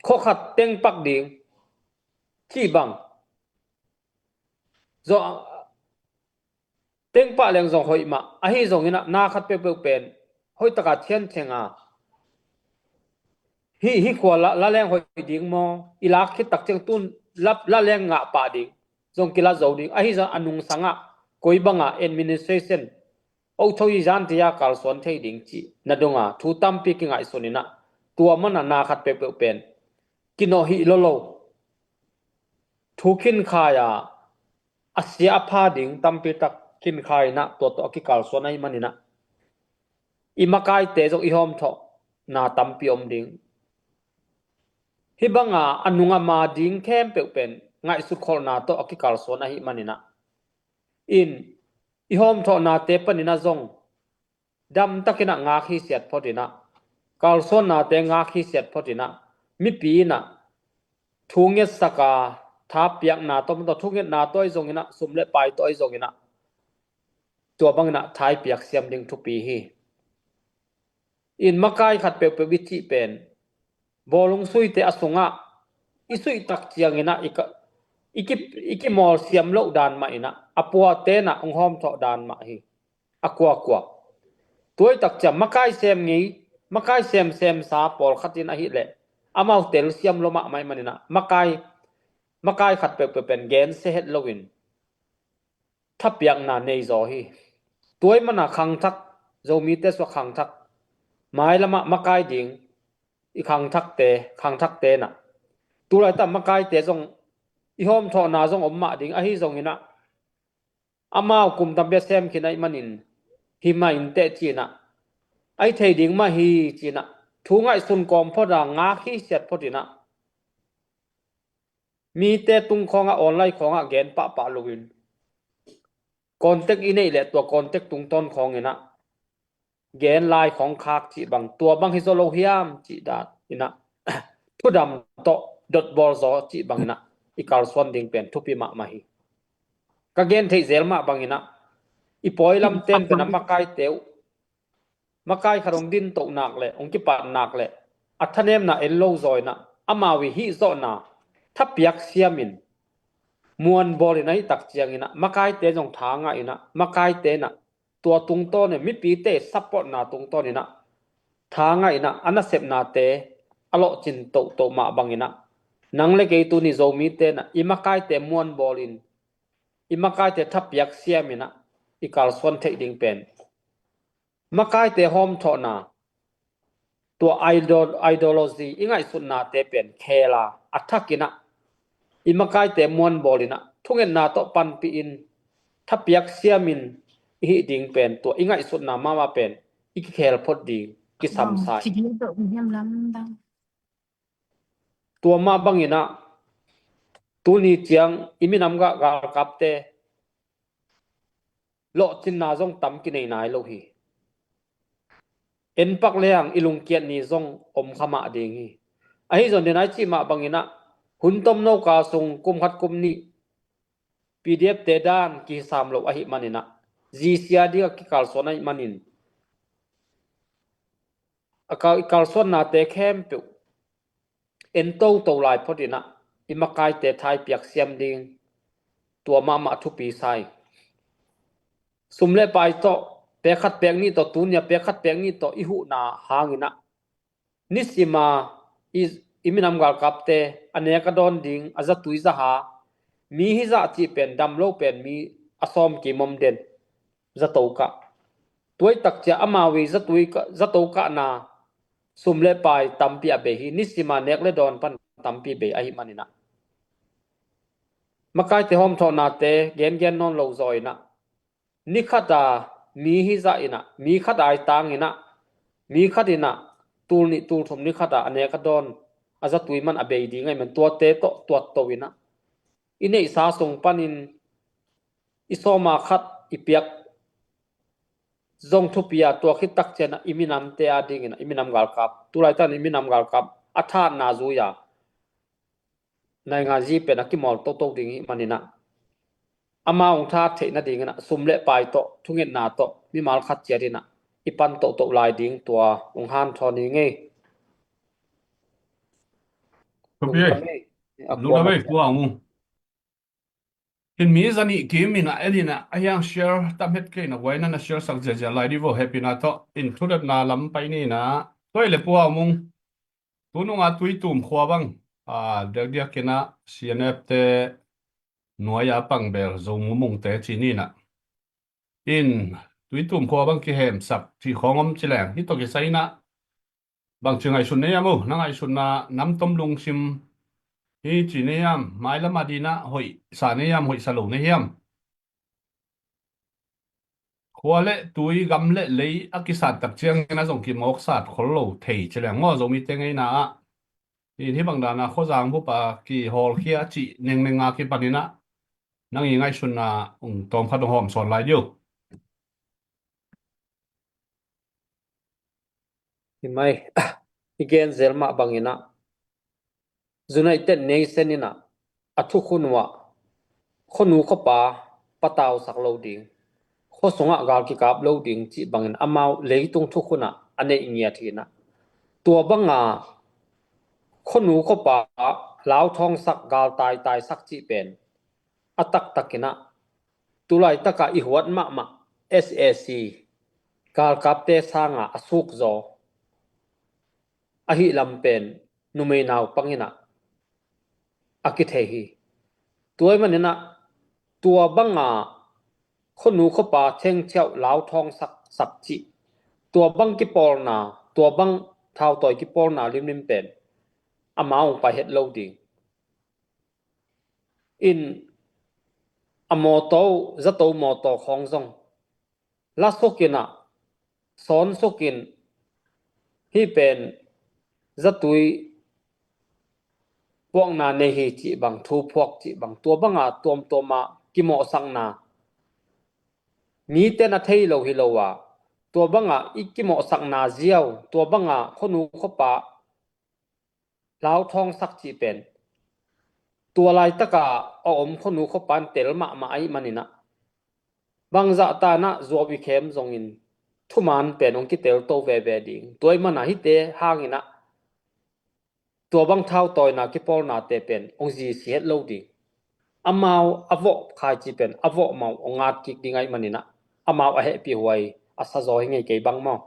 khua khat teng pak ding cih bang zong, teng pah leng zong hoih mah, ahi zongin ah na khat peuhpeuh pen hoih taka thianceng a, hih, hih khua la, la leng hoih ding maw, i lak khit tak ciang tun la, la leng ngah pah ding, zong kila zo ding, ahi zong a nungsang ah koi bang a administration, authorizan te a kalsuan thei ding cih na dong a thu tampi kingaihsunin ah tua man a na khat peuhpeuh pen kinawh hih lo lo, thu khinkhai a, a sia a pha ding tampi tak khinkhai in ah tua tawh a kikalsuan ahih manin ah i makaite zong i hawmthawhna tampi om ding. Hih bang a a nung a ma ding khempeuh pen ngaihsut kholhna tawh a kikalsuan ahih manin ah, in i hawmthawhnate panin ah zong damtakin ah ngak hi siat phot in ah, kalsuannate ngak hi siat phot in ah, mipi in ah thu ngetsak a, thapiakna tawh, thungetna tawh ahi zongin ah, sum le pai tawh ahi zongin ah, tua bangin ah thaipiak siam ding thupi hi. In makai khat peuhpeuh i cih pen, bawlung suite a sungah i suih tak ciangin ah i ka-, i ki-, i kimawl siam loh dan mah in ah, a puate in ah hong hawmthawh dan mah hi. A kuakua. Tua i tak ciang makai sem ngei, makai sem semsa pawlkhat in ahih leh, amau telsiam lua mahmah ahih manin ah, makai, makai khat peuhpeuh pen gensia het loin thapiakna nei zaw hi. Tua ahih manin ah khangthak, Zomite sungah khangthak, mailamah makai ding, i khangthakte, khangthakte in ah, tulaitak makaite zong, i hawmthawhna zong om mah ding, ahi zongin ah, amau kum tampi a sem khin ahih manin, hi mah inteh ci-in ah, ahi thei ding mah hi ci-in ah, thu ngaihsun kawm phot a, ngak hi siat phot in ah, mite tung khawngah, online khawngah gen pahpah loin, contact i neih leh tua contact tungtawn khawngin ah, gen lai khawng khak cih bang, tua bang hi zaw lo hiam cih dan in ah, thudam tawh dotbawl zaw cih bangin ah, i kalsuan ding pen thupi mahmah hi. Ka gen theih zel mah bangin ah, i pawi lamten pen a makaite uh, makai khat hong dintoh nak leh, hong kipat nak leh, a thanemna en lo zaw in ah, amau i hih zawhna thapiak siamin, muanbawl in ahih tak ciangin ah, makaite zong tha ngah in ah, makaite in ah, tua tungtawn in, mipite supportna tungtawn in ah, tha ngah in ah, a nasepnate a lawhcin tohtoh mah bangin ah, nang le kei tuni Zomite in ah, i makaite muanbawlin, i makaite thapiak siamin ah, i kalsuan theih ding pen, makaite hawmthawhna, tua idol-, ideology, i ngaihsutnate pen khel a, a thakin ah, i makaite muanbawlin ah, thungetna tawh panpih in, thapiak siamin i hih ding pen, tua i ngaihsutna mahmah pen i kikhel phot ding kisam sa hi. Tua mah bangin ah, tuni ciang i minam ga-, galkapte lawhcinna zong tam kinei nai lo hi. En pak lehang i lungkiat ni zong om kha mah ding hi. Ahi zongin ah, i cih mah bangin ah, hun tomno kal sung, kum khat kum nih, P D F te dan kihisam lo ahih manin ah, zisia ding a kikalsuan ahih manin, a kal-, i kalsuannate khempeuh en toto lai phot in ah, i makaite thaipiak siam ding, tua mahmah thupi sa hi. Sum le pai tawh, pek khat pek nih tawh, tuni a pek khat pek nih tawh i huhna hangin ah, nisim a i, i minam galkapte a nek a dawn ding, a zatui zaha, mi hizah cih pen, dam lo pen mi a sawm kim om den, zato kah. Tua i tak ciang amau i zatui ka-, zato kahna sum le pai tampi a bei hi, nisim a nek le dawn pan tampi bei ahih manin ah, makaite hawmthawhnate gengen nawn lo zaw in ah, ni khat a mi hizah in ah, mi khat a i tang in ah, mi khat in ah tul nih tul thum ni khat a a nek a dawn, a zatui man a bei ding ahih man, tuate tawh tuatto in ah, i neihsa sung panin i sawm a khat i piak zong thupi a, tua khit tak ciang ah i minamte a dingin ah, i minam galkap, tulaitak in i minam galkap a thatna zui a, naingan zi pen a kimawl toto ding ahih manin ah, amau hong that theih nadingin ah, sum le pai tawh, thungetna tawh, mimal khat ciat in ah i pan toto lai ding, tua hong hanthawn hi ing ei. Thupi ei. Lungdam ei, Pu Hau Mung. Hin mi zanih kim in ah, en in ah, a hiang share tam het kei in ah, huai na na share sak ziazia lai dih vo, hehpihna tawh. In thudotna lam pai ni in ah, tua hi leh Pu Hau Mung, tunung a Tuitum khua bang, a, diakdiak in ah C N F te nuai a pang bel Zo Mu Mungte ci ni in ah, in Tuitum khua bang kihemsak cih khawng om ci leng, hih tawh kisai in ah, bangci ngaihsut na hiam o, na ngaihsutna, nam tom lungsim hi ci na hiam, mailam a dingin ah hoihsa na hiam, hoihsa lo na hiam? Khua le tui, gam le lei a kisat tak ciangin ah zong kimawksat khol lo thei ci leng maw, Zomite ngeina ah. Hih bang dana khuazang bup a kihawlkhia cih nengneng a kipanin ah nang i ngaihsutna hong tawm khat hong hawm sawn lai dih uh. Hi mai, i gen zel mah bangin ah United Nation in ah a thukhun uh ah khuanu khuapa patausak lo ding, khua sungah gal kikap lo ding cih bangin amau leitung thukhun ah a neih ngiat hi in ah, tua banga khuanu khuapa lauthawngsak, gal taitaisak cih pen a taktakin ah tulaitaka i huat mahmah SAC galkapte sanga a sukzaw ahi lam pen numei naupang in ah a kithei hi. Tua ahih manin ah tua banga khuanu khuapa thengchiau lauthawngsak sak cih, tua bang kipawlna, tua bang thautawi kipawlna limlim pen amau hong pai het lo ding. In a mawtaw, zato mawtaw khawng zong la sukin ah, sawn sukin, hih pen zatui puakna nei hi cih bang, thu phuak cih bang, tua banga tuamtuama kimawhsakna, miten a thei lo hi lo a, tua banga i kimawhsakna ziau, tua banga khuanu khuapa lauthawngsak cih pen tua laitaka a om khuanu khuapa in tel mahmah ahih manin ah, bangzah tanah zuau i khem zongin thuman pen hong kitel to veve ding. Tua ahih mana hihte hangin ah tua bang thautawina kipawlnate pen hong zisi het lo ding. Amau a vawh khai cih pen a vawh mau hong ngat kik ding ahih manin ah, amau a hehpih huai a sa zaw hi ngei kei bang maw?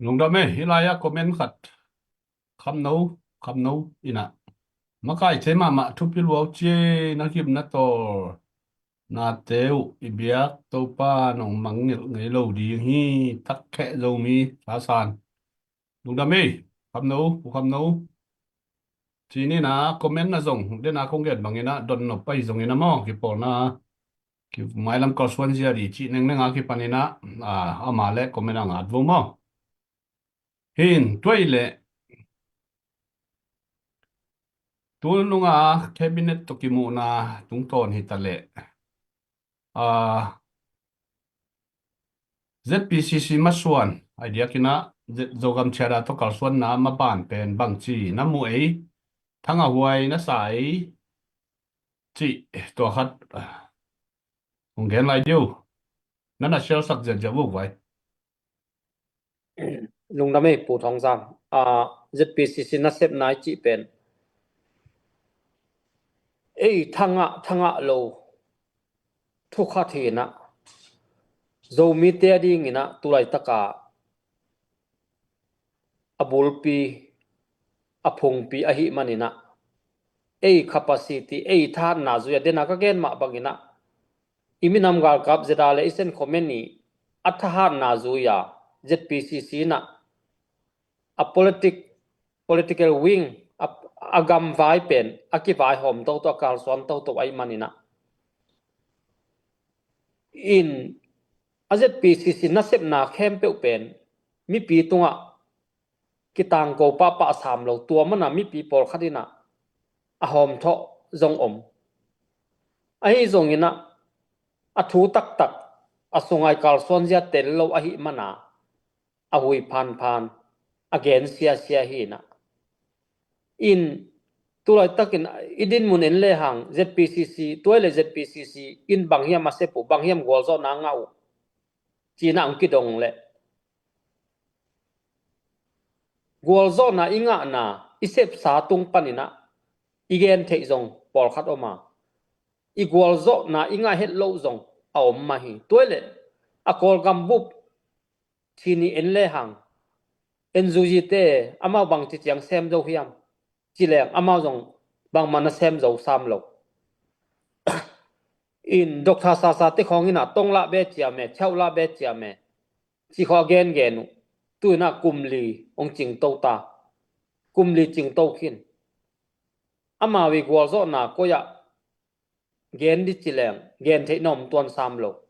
Lungdam e, hih lai-ah comment khat. Khamno, Khamno in ah, makai thei mahmah, thupi luau ci e, na gimna tawlnate uh i biak Topa nong mangngilh ngei lo ding hi, takkheh Zomi thasan. Lungdam e, Khamno, Pu Khamno. Ci ni in ah, comment na zong dena kong gen bangin ah, donnop pai zongin ah maw, kipawlna, ki mailam kalsuan zia di cih nengneng a kipanin ah, a, ama le comment a ngat vo maw? Hin, tua ahih leh tu nunga cabinet tawh kimuhna tungtawn hi ta leh, a, ZPCC masuan, a diakin ah Z-, Zogam Charter tawh kalsuanna maban pen bangci na mu ei, thangah huai na sa ei, cih tua khat hong gen lai dih uh. Na na sialsak ziahziah uh vai. Lungdam e, Pu Thawng Zam. A, ZPCC nasepna i cih pen ei thangah, thangah lo thu khat hi in ah, Zomite a dingin ah tulaitaka a bulpi, a phungpi ahih manin ah, ei capacity, ei thahatna zui-a, dena ka gen mah bangin ah, i minam galkap zeda le i Central Command i a thahatna zui-a ZPCC in ah a politic-, political wing, a, a gamvai pen a kivaihawm toto, a kalsuan toto ahih manin ah, in a ZPCC nasepna khempeuh pen mipi tungah kitangko pahpah sam lo, tua mana mipi pawlkhat in ah a hawmthawh zong om. Ahi zongin ah a thu taktak, a sungai kalsuan zia tel lo ahih mana a hui phanphan, a gen siasia hi in ah. In tulaitakin i dinmun en lehang ZPCC, tua ahih leh ZPCC in bang hiam a sep uh, bang hiam gualzawhna a ngah uh, ci-in ah hong kidong leh, gualzawhna i ngahna, i sepsa tung panin ah i gen theih zong pawlkhat om a, i gualzawhna i ngah het loh zong a om mah hi. Tua ahih leh a Kawlgam bup ci-in i en lehang, NUG te amau bangci ciang sem zo hiam ci leng, amau zong bangmah na sem zo sam lo. In Doctor Sasa te khawng in ah tong lah be ciam e, chauh lah be ciam e, ci khawng a gengen uh. Tu in ah kum li hong cingto ta, kum li cingto khin. Amau i gualzawhna koi-ah gen dih ci leng, gen theih na om tuan sam lo.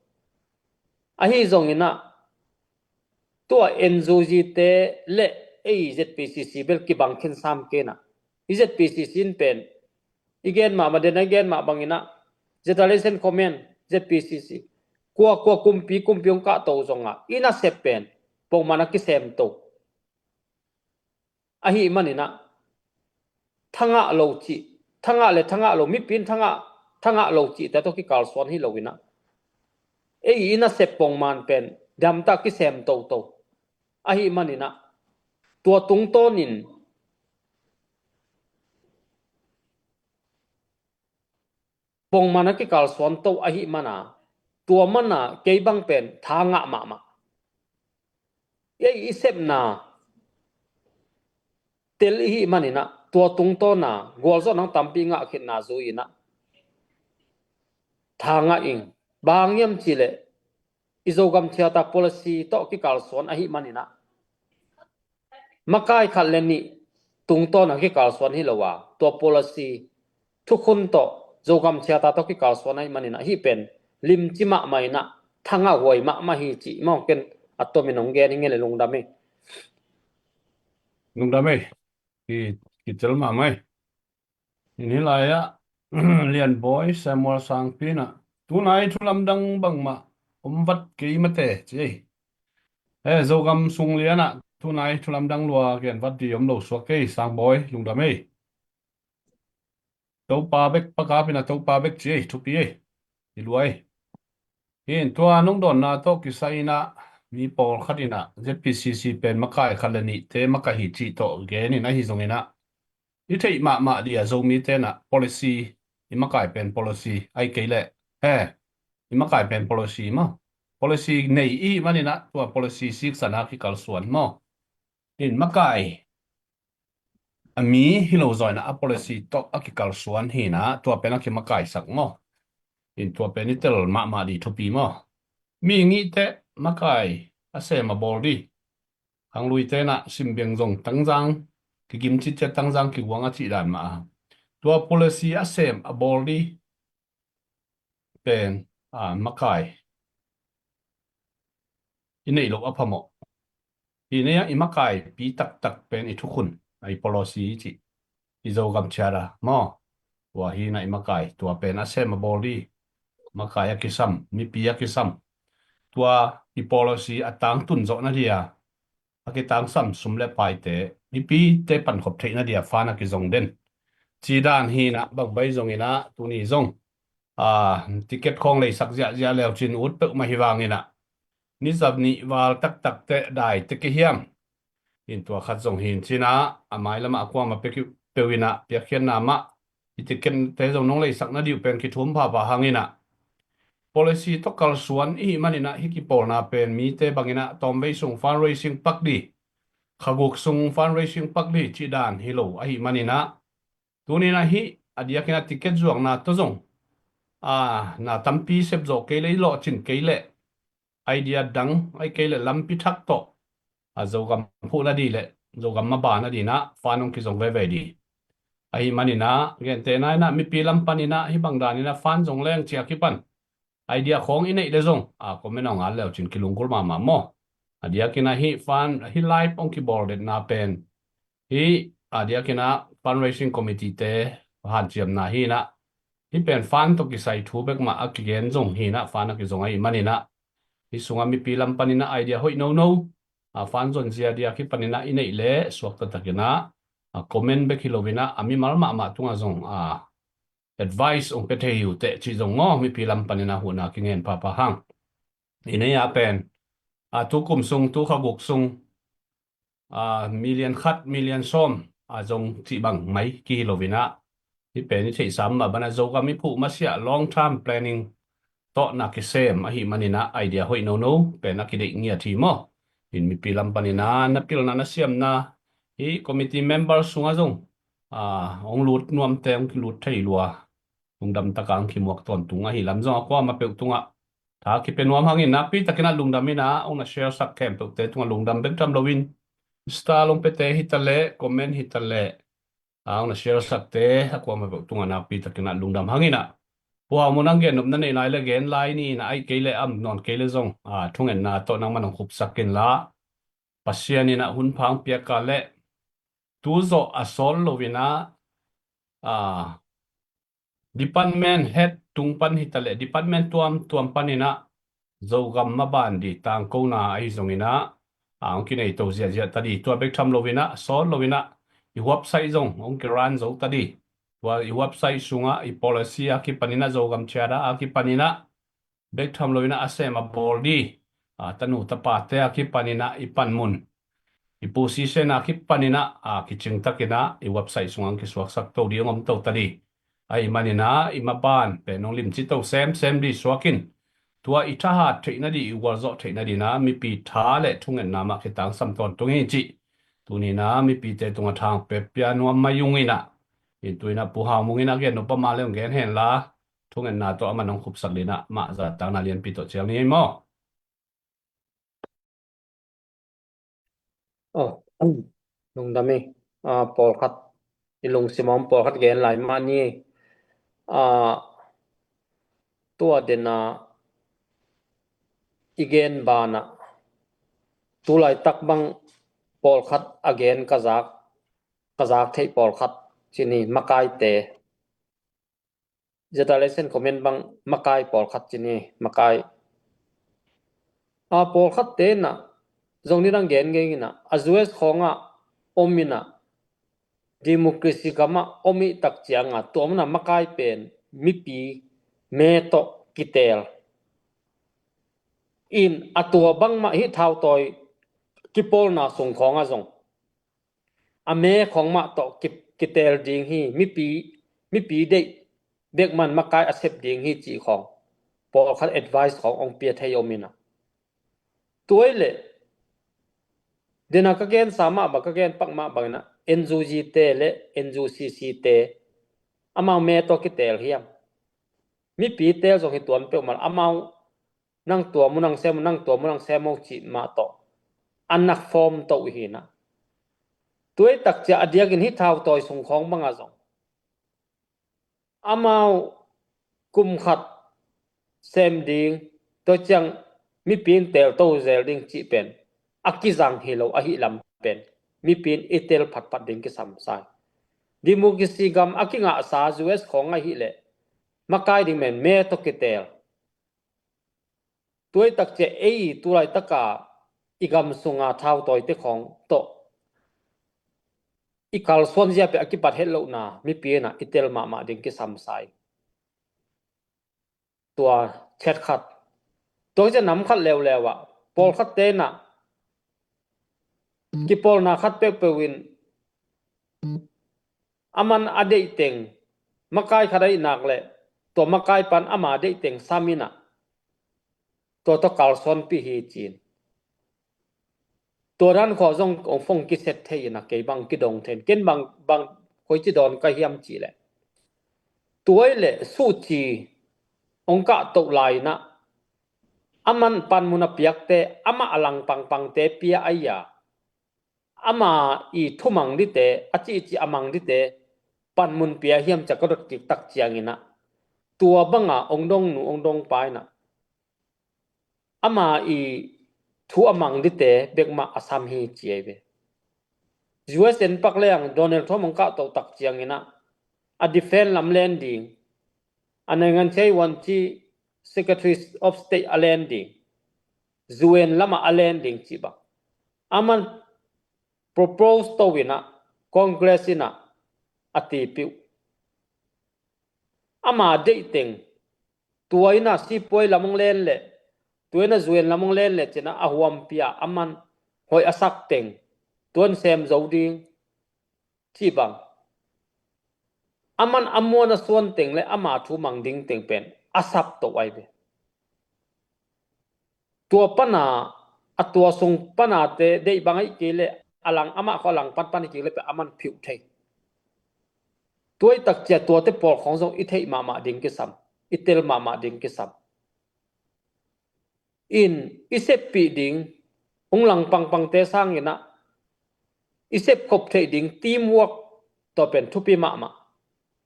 Ahi zongin ah Tua N U G te le ei Z P C C bel kibang khin sam kei na. I Z P C C in pen i gen mahmah den a i gen mah bangin ah, Generation Command, Z P C C, kua kua kumpi kumpi hong kahto zongah i nasep pen pongman a kisemto ahih manin ah, thangah lo cih, thangah le thangah lo, mipi in thangah, thangah lo cihte tawh kikalsuan hi lo in ah, ei i nasep pongman pen damtak kisem toto ahih manin ah, tua tungtawnin pongman a kikalsuan to ahih mana, tua mana kei bang pen thangah mahmah. Ei i sepna tel ihih manin ah, tua tungtawna gualzawh nang tampi ngah khitna zui in ah, thangah ing. Bang hiam cihleh i Zogam Charter policy tawh kikalsuan ahih manin ah, makai khat le nih tungtawna kikalsuan hi lo a, tua policy thukhun tawh Zogam Charter tawh kikalsuan ahih manin ah, hih pen limci mahmah in ah, thangah huai mahmah hi cih mawng ken a tomin hong gen hi nge le lungdam ei. Lungdam ei. Ki, kitel mahmah ei. In hih lai-ah Lianbawi Samuel Sangpi in ah, tunai thu lamdang bangmah om vat kei mate ci ei. Eh, Zogam sung lianah tunai thu lamdang lua gen vat di om lo suak kei, Sangbawi, lungdam ei. Topa bek pakap in ah Topa bek ci ei, thupi ei. I luai. Hin tua nong dawnna tawh kisai in ah, mi pawlkhat in ah Z P C C pen makai khat le nihte makai hi cih tawh gen in ahi zongin ah, i theih mahmah dih a Zomite in ah policy, i makai pen policy, ahih kei leh, he, i makai pen policy maw. Policy nei ihih manin ah tua policy siksana kikalsuan maw. In makai a mi hi lo zaw in ah a policy tawh a kikalsuan hi in ah tua pen a kimakaisak maw. In tua pen i tel mahmah dih thupi maw. Mi ngihte makai a sem a bawl dih. Khangluite in ah simbiang zong tangzang, kigimcit ciat tangzang kiguang a cih dan mah a. Tua policy a sem a bawl dih pen, a, makai i neih loh a phamawh. I nei a i makaipi taktak pen i thukhun, a, i policy i cih, i Zogam Charter maw. Tua hi in ah i makai, tua pen a sem a bawl dih, makai a kisam, mipi a kisam. Tua i policy a tangtun zawh nadih a, a kitangsam sum le paite mipite pankhop theih nadih a fund a kizong den. Cih dan hi in ah bangbai zongin ah tuni zong, a, ticket khawng leisak ziahziah leucin ut peuhmah hi vangin ah, ni zat nih val taktak teh dai teh kei hiam. In tua khat zong hi in ci in ah, a mailamah a kuamah peuh in ah piakkhiatna mah, i ticket te zong nong leisak nadih uh pen kithum phapha hang in ah, policy tawh kalsuan ihih manin ah hih kipawlna pen mite bangin ah tawmvei sung fundraising pak dih, khaguk sung fundraising pak dih cih dan hi lo ahih manin ah, tuni in ah hih a diakin ah ticket zuakna tawh zong, a, na tampi sep zawh kei leh i lawhcin kei leh, idea dang ahih kei leh lampi thak tawh, a, Zogam phuh nadih leh Zogam maba nadih in ah fund hong kizong veve dih. Ahih manin ah gentehna in ah mipi lam panin ah hih bang dan in ah fund zong leng ci a kipan idea khawng i neih leh zong, a, comment hong at leucin kilunggulh mahmah maw. A diakin ah hih fund, hih live hong kibawl detna pen, hih a diakin ah fundraising committee te hanciamna hi in ah, hih pen fund tawh kisai thu bek mah a kigen zong hi in ah, fund a kizong ahih manin ah, hih sungah mipi lam panin ah idea hoih nono, a, fund zonzia diak hih panin ah i neih leh suak taktak in ah, a, comment bek hi lo in ah, a mimal mahmah tungah zong, a, advice hong pia thei hi uh teh cih zong maw, mipi lam panin ah huhna kingen phapha hang. I nei a pen, a, tu kum sung, tu khaguk sung, a, million khat, million sawm a zong cih bang mai kihi lo in ah, hih pen i theihsa mah bangin ah Zogam i phuh masiah long term planning tawh na kisem ahih manin ah idea hoih nono pen a kideih ngiat hi maw. In mipi lam panin ah na pilna na siamna, hih committee member sungah zong, a, hong lut nuamte hong kilut thei lua, lungdam takin hong kimuak tawntung ahih lam zong a kuamah peuh tungah tha kipia nuam hangin, nakpi takin ah lungdam in ah hong na share sak khempeuhte tungah lungdam bek tham loin, star hong piate hi ta leh, comment hi ta leh, a, hong na share sakte a kuamah peuh tungah nakpi takin ah lungdam hangin ah, Pu Hau Mun, nang gen nopna nei lai leh gen lai ni in ah, ahih kei leh a om nawn kei leh zong, a, thungetna tawh nangman hong khupsak in la, Pasian in ah hun phang piak a leh tu zawh a sawl lo in ah, a, department head tung pan hi ta leh department tuamtuam pan in ah Zogam maban di tangkona ahi zong in ah, a, hong kinei to ziahziah ta di. Tua bek tham lo in ah, sawl lo in ah, i website zong hong kirun zo ta di. Tua i website sungah i policy a kipan in ah, Zogam Charter a kipan in ah, bek tham lo in ah a sem a bawl di, a, tanu tapate a kipan in ah i panmun, i position a kipan in ah, a, kicing tak in ah i website sungah hong kisuaksak to di, hong om to ta di. Ahih man in ah i maban pen hong limci to semsem di suak in, tua i thahat theihna di, i gualzawh theihna di in ah mipi tha leh thungetna mah kitangsam tawntung hi cih tuni in ah mipite tungah thangpep pia nuam mai ung in ah, in tu in ah Pu Hau Mung in ah gen nop a om leh hong gen hen la, thungetna tawh aman hong khupsak di in ah, mah zahtakna lianpi tawh cial ni maw? Oh, lungdam hi. A, pawlkhat, i lungsim a om pawlkhat gen lai mah ni. A, tua den a i gen banah, tu laitak bang pawlkhat a gen ka zak, ka zak theih pawlkhat ci ni, makaite. Zeta Lesen comment bang makai pawlkhat ci ni, makai. A, pawlkhatte in ah zong ni dang gen ngei in ah, a U S khawngah om in ah, democracy gamah om i tak ciangah, tua mun ah makai pen mipi me tawh kiteel in, a tua bangmah hih thautawi kipawlna sung khawngah zong a me khawng mah tawh ki, kiteel ding hi, mipi, mipi deih bek man makai a sep ding hi cih khawng pawlkhat advice khawng hong pia thei om in ah. Tua hi leh den a ka gensa mah bang, ka gen pak mah bang in ah, N U G te leh N U C C te amau me tawh kiteel hiam? Mipi teel zong hi tuan peuhmah, amau nang tua mu nang sem, nang tua mu nang sem o cih mah tawh a nak form to uh hi in ah. Tua i tak ciah a diakin hih thautawi sung khawng bangah zong amau kum khat sem ding, tua ciang mipi in teel to zel ding cih pen a kizang hi lo ahih lam pen mipi in i tel phatphat ding kisam sa hi. Democracy gam a kingahsa U S khawng ahih leh makai ding pen me tawh kiteel. Tua i tak ciah ei tu laitak a i gam sunga thautawite khawng tawh i kalsuan zia pen a kipat het lohna mipi in ah i tel mahmah ding kisam sa hi. Tua chet khat. Tua ciah nam khat leuleu ah pawlkhatte in ah kipawlna khat peuhpeuh in aman a deihteng, makai khat ahih nak leh tua makai pan ama deihteng sam in ah tua tawh kalsuanpih hi ci-in. Tua dan khawng zong hong fong kiset thei in ah, kei bang kidong thei in, ken bang, bang koici dawn ka hiam cih leh, tua hi leh suhci hong kahtoh lai in ah, aman panmun a piakte, amah a langpangpangte pia ahi a, ama i thumang dite, a cihcih a mang dite panmun pia hiam ci-a ka dot kik tak ciangin ah, tua banga hong dongnu hong dongpa in ah, ama i thu a mang dite bek mah a sam hi ci ahi ve. U S in pak leng Donald Trump hong kahtoh tak ciangin ah, a defense lam len ding, a naingan chei wan ci Secretary of State a len ding, U N lamah a len ding cih bang aman propose to in ah, Congress in ah a tipih uh. Ama deihteng, tua in ah sipuai lam hong len leh, tua in ah U N lam hong len leh ci-in ah a huampi a aman hoih a sak teng, tua in sem zo ding cih bang, aman a muan a suan teng leh ama thu mang ding teng pen a sap to ahi ve. Tua pana, a tua sung panate deih bang ahih kei leh, a lang amah khawng a lang panpan ahih kei leh pen aman phiuh thei. Tua i tak ciah tuate pawl khawng zong i theih mahmah ding kisam, i tel mahmah ding kisam. In i seppih ding, hong langpangpangte sangin ah i sepkhop theih ding teamwork, tua pen thupi mahmah.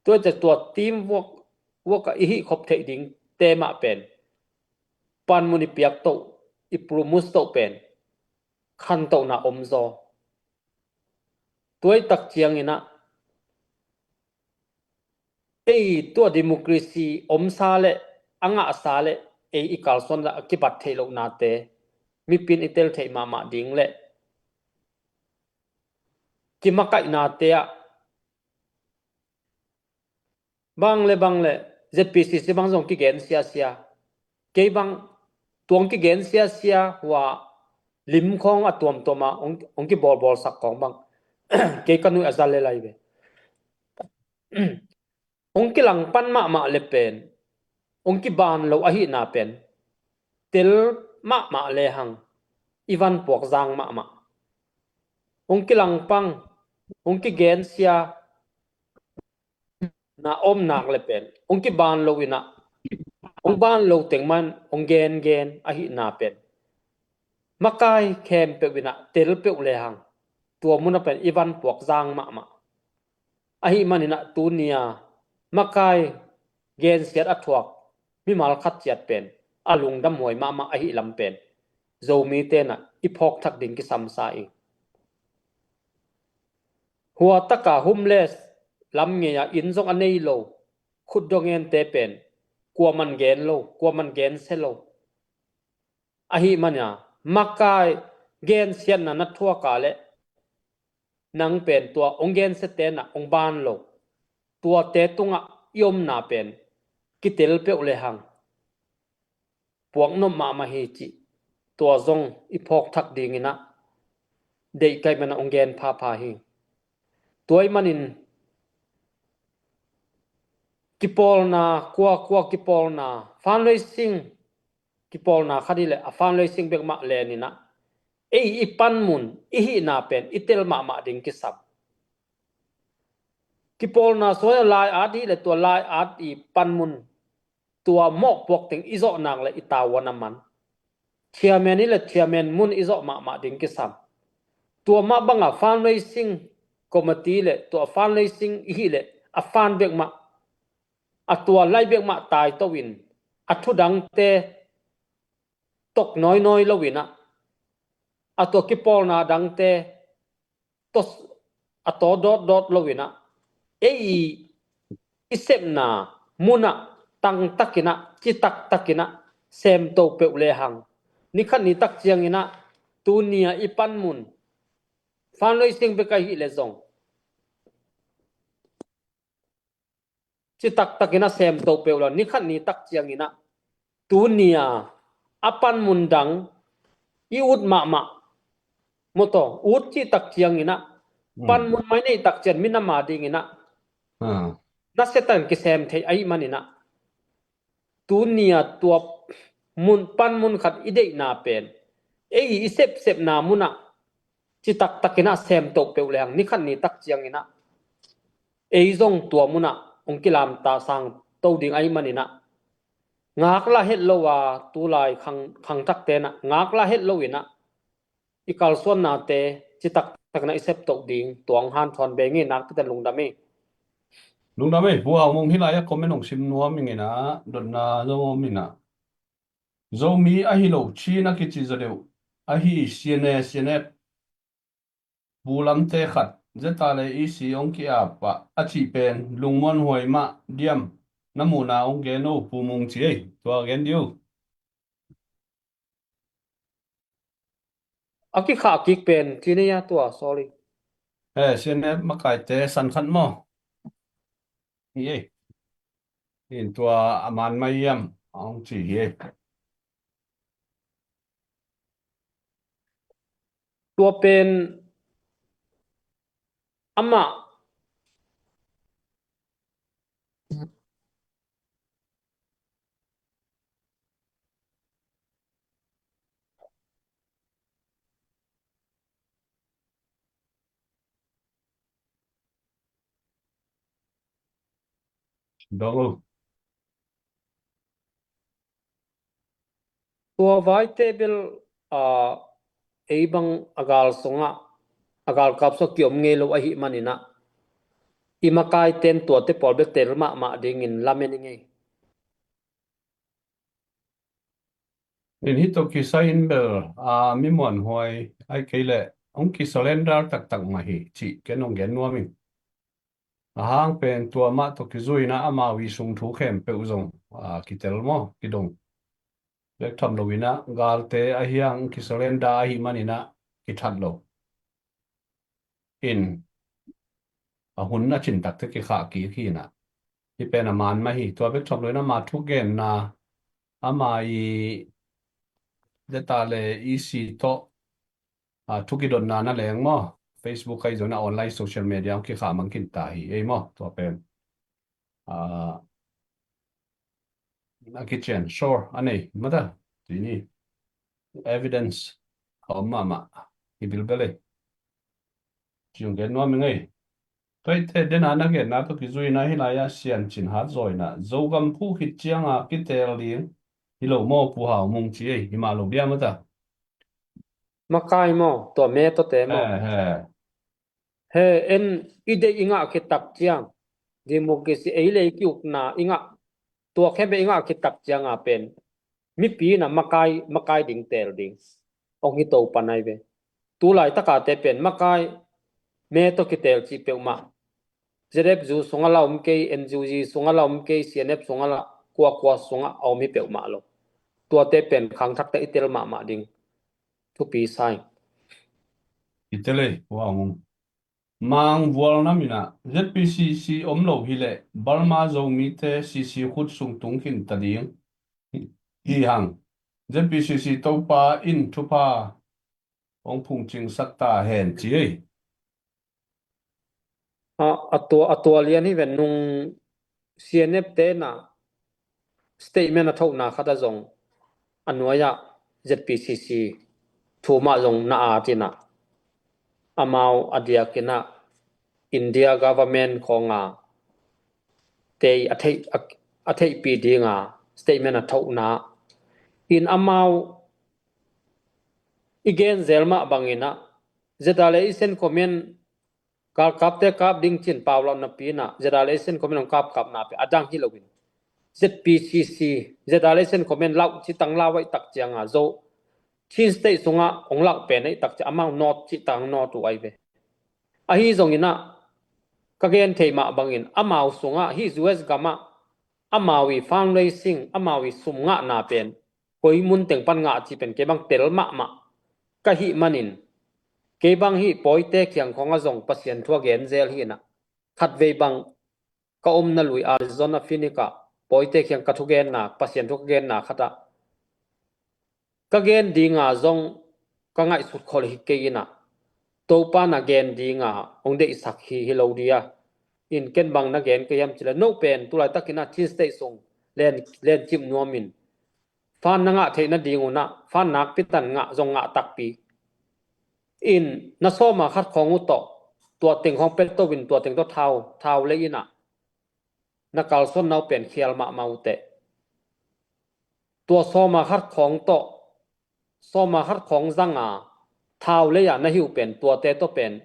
Tua ciah tua teamwork, work ah i hihkhop theih dingte mah pen panmun i piak toh, i prumus toh pen khantohna om zaw. Tua i tak ciangin ah ei tua democracy omsa le a ngahsa le ei i kalsuan le a kibat theih lohnate mipin i tel theih mahmah ding le kimakaihnate ah bang le bang le Z P C C bang zong kigen siasia. Kei bang tuang kigen siasia hua lim khawng a tuamtuama hong, hong kibawlbawlsak khawng bang kei ka nuih a za le lai ve. Hong kilangpan mahmah le pen hong kiban lo ahihna pen tel mahmah le hang i van puak zang mahmah. Hong kilangpang hong kigensia na om nak le pen hong kiban lo inah hong ban lo teng man hong gengen ahihna pen makai khempeuh inah tel peuh le hang tua muna pen i van puak zang mahmah. Ahih maninah tunia makai gensiat a thuak mimal khat ciat pen a lungdam huai mahmah ahih lam pen Zomi tenah i phawk thak ding kisamsa i. Hua taka homeless lam ngeia inn zong a nei lo khutdongente pen kuaman gen lo, kuaman gense lo. Ahih mania makai gensiatna na thuaka le nang pen tua hong gense tenah hong ban lo. Tuate tungah i omna pen kitel peuh le hang puak nop mahmah hi cih tua zong i phawk thak dinginah deihkaih manah hong gen phapha hi. Tua ih manin kipawlna kuakua kipawlna fundraising kipawlna khat hi le a fundraising bekmah leninah ei i panmun i hihna pen i tel mahmah ding kisam. Kipawlna suai a lai-at hi le tua lai-at i panmun tua mawhpuak teng i zawh nak le i tavuan a man. Chairman hi le chairman mun i zawh mahmah ding kisam. Tua mah banga fundraising committee le tua fundraising i hih le a fund bekmah a tua lai bekmah taito in a thudangte tok nawinawi loinah a tua kipawlna dangte a taw dawtdawt loinah ei i sepna munah tangtakinah citaktakinah semto peuh le hang nikhat nitak cianginah tunia i panmun fundraising bek ahih le zong citaktakinah semto peuh le nikhat nitak cianginah tunia a panmun dang i ut mahmah mawtaw ut cihtak cianginah panmun mai neihtak cian minama dinginah nasiatan kisem thei ahih maninah tunia tua mun panmun khat i deihna pen ei i sepsepna munah citaktakinah semto peuh le hang nikhat nitak cianginah ei zong tua munah hong kilamta sang to ding ahih maninah ngakla het lo a tulai khang, khangthak tenah ngakla het loinah i kalsuannate citaktakna i septoh ding tuang hanthawn bengin nakpiten lungdam i. Lungdam i, Pu Hau Mung hilai a comment hong sim nuam inginah dotna zong om inah Zomi ahi lo Chin a kici zaw deuh ahi C N A, C N F bulamte khat zeta le E C hong kiapah a cih pen lungmuan huai mah diam na muhna hong gen o Pu Mung ci ei tua gen diu. A kikhah kik pen ci nei a tua sorry. Eh, C N F makaite san khat maw? Hi ei. In tua a man mai hiam a hong ci hi ei. Tua pen amah Dong. Tua vaite bel a ei bang a gal sungah a galkap sungah kiom ngei lo ahih maninah i makaiten tuate pawl bel tel mahmah dingin lamen i ngei. In hih tawh kisai in bel, a, mi muanhuai ai kei leh hong kisurrender taktak mah hi cih ken hong gen nuam ing. A hang pen tua mah tawh kizui in ah amau i sung thu khempeuh zong, a, kitel maw, kidong. Bek tham lo in ah galte ahi hang kisurrender ahih manin ah kithat lo. In a hun a cin takte kikhah kik hi in ah. Hih pen a man mah hi, tua bek tham lo in ama thugenna, ama i data le i si tawh, a, thu kidotna na leng maw, Facebook ahi zongin ah online social media hong kikhah mang khin ta hi ei maw, tua pen. A, a kician sure a nei mata, tuni evidence a om mahmah hi bilbel ei. Ci hong gen nuam ing ei. Tua hi teh, den a na genna tawh kizui in ah hih lai-ah siancin hat zaw in ah Zogam phu khit ciang a kitel ding hi lo maw, Pu Hau Mung, ci ei. Hi mah lo dia mata. Makai maw, tua me tawh te maw? He, he. He, en i deih i ngah khit tak ciang, democracy ei le i ki-ukna i ngah, tua khempeuh i ngah khit tak ciang a pen mipi in ah makai, makai ding, tel ding hong hi to pan ai ve. Tu laitak a te pen makai, me tawh kitel cih peuhmah Z F U sungah la om kei, N U G sungah la om kei, C N F sungah la, kuakua sungah a om hi peuhmah lo. Tuate pen khangthakte i tel mahmah ding thupi sa ing. I tel ei, Pu Hau Mung. Mang vual nam in ah Z P C C om lo hi leh Burma Zomite C C khut sung tung khin ta ding hi hang. Z P C C Topa in thupha hong phungcingsak ta hen, ci ei. A, a tua, a tua lian hi ven, nung C N F te in ah statement a thohna khat ah zong a nuai-ah Z P C C thu mah zong na at in ah, amau a diak in ah India government khawng a tei a theih, a, a theihpih ding a statement a thohna in amau i gen zel mah bang in ah, Z R A Eastern Command galkapte kap ding ci-in paulauh napi in ah, Z R A Eastern Command hong kapkapna pen a dang hi lo in, Z P C C, Z R A Eastern Command lauh cih tang lau ahih tak ciang a, Zo, Chin State sungah hong lauh pen ahih tak ciang amau nawt cih tang nawt uh ai ve. Ahi zongin ah, ka gen thei mah bangin amau sungah hih U S gamah amau i fundraising, amau i sum ngahna pen koi mun teng pan ngah cih pen kei bang tel mahmah ka hih manin, kei bang hih pawite kiang khawngah zong Pasian thu a gen zel hi in ah, khatvei bang ka omna lui Arizona Phoenix ah pawite kiang ka thugenna, Pasian thu ka genna khatah ka gen dinga zong ka ngaihsut khol hi kei in ah, Topa na gen dinga hong deihsak hi, hi lo dia. In ken bang na gen ka hiam cih leh, no pen tu laitakin ah Chin State sung len, len cip nuam in, fan na ngah theih nading un ah fan nakpi tan ngah zong ngah takpi in, na sawma khat khawng uh tawh tua teng khawng pet to in, tua teng tawh thau, thau lei in ah na kalsuan na uh pen khial mahmah uh teh. Tua sawma khat khawng tawh, sawma khat khawng zanga thau lei-a na hi uh pen, tuate tawh pen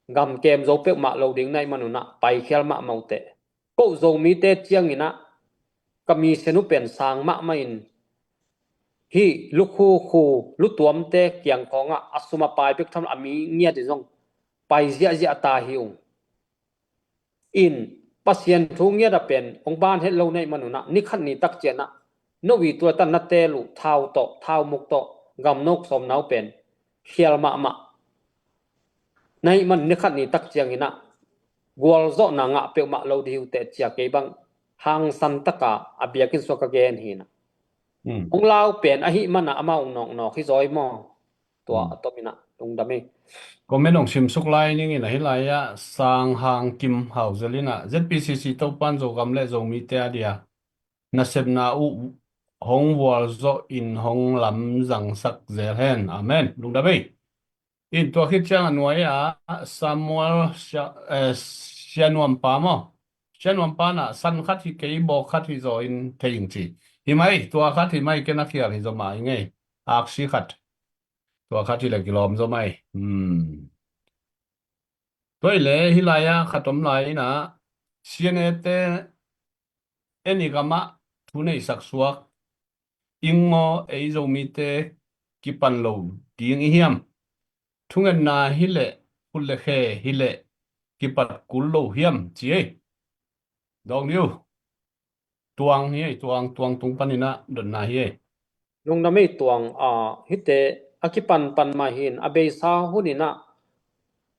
gamkem zo peuhmah lo ding na hih man un ah paikhial mahmah uh teh. Ko Zomite ciangin ah ka mi sian uh pen sang mahmah in, hih lukhukhu lutuamte kiang khawngah a sum a pai bek tham lo a mi ngiat in zong pai ziahziah ta hi ung. In Pasian thu ngiat a pen hong ban het lo na hih man un ah, ni khat ni tak ciang ah no i tuatan na teel uh thau tawh, thau muk tawh gam nok sawm na uh pen khial mahmah na hih man, ni khat ni tak ciangin ah gualzawhna ngah peuhmah lo ding hi uh teh, ci-a kei bang hangsan taka a biakinn sungah ka gen hi in ah. Hmm. Hong lau pen ahih man ah amau hong nawknawk hi zaw ei maw. Tua, hmm, a tom in ah lungdam ei. Comment hong simsuk lai ning in ah, hih lai-ah Sang Hang Kim Hau Zel in ah, Z P C C Topan Zogam le Zomite a dia nasepna uh hong vualzawh in hong lamzangsak zel hen. Amen. Lungdam ei. In tua khit ciang a nuai-ah Samuel Sia, eh, Sianuampa maw? Sianuampa in ah san khat hi kei, bawk khat hi zaw in thei ing ci. Hi mai, tua khat hi mai, ken a khial hi zaw mah ing ei. Aksi khat. Tua khat hi leh kilawm zaw mai. Hmm. Tua hi leh hih lai-ah khat om lai in ah, C N A te en i gamah thu neihsak suak, ing maw, ei Zomite kipan lo ding i hiam? Thungetna hi leh, khut le khe hi leh kipat kul lo hiam ci ei. Dawng diu. Tuang hi ei, tuang, tuang tung paninah dotna hi ei. Lungdam ei tuang, a, hite a kipanpan mah hin a beisa huninah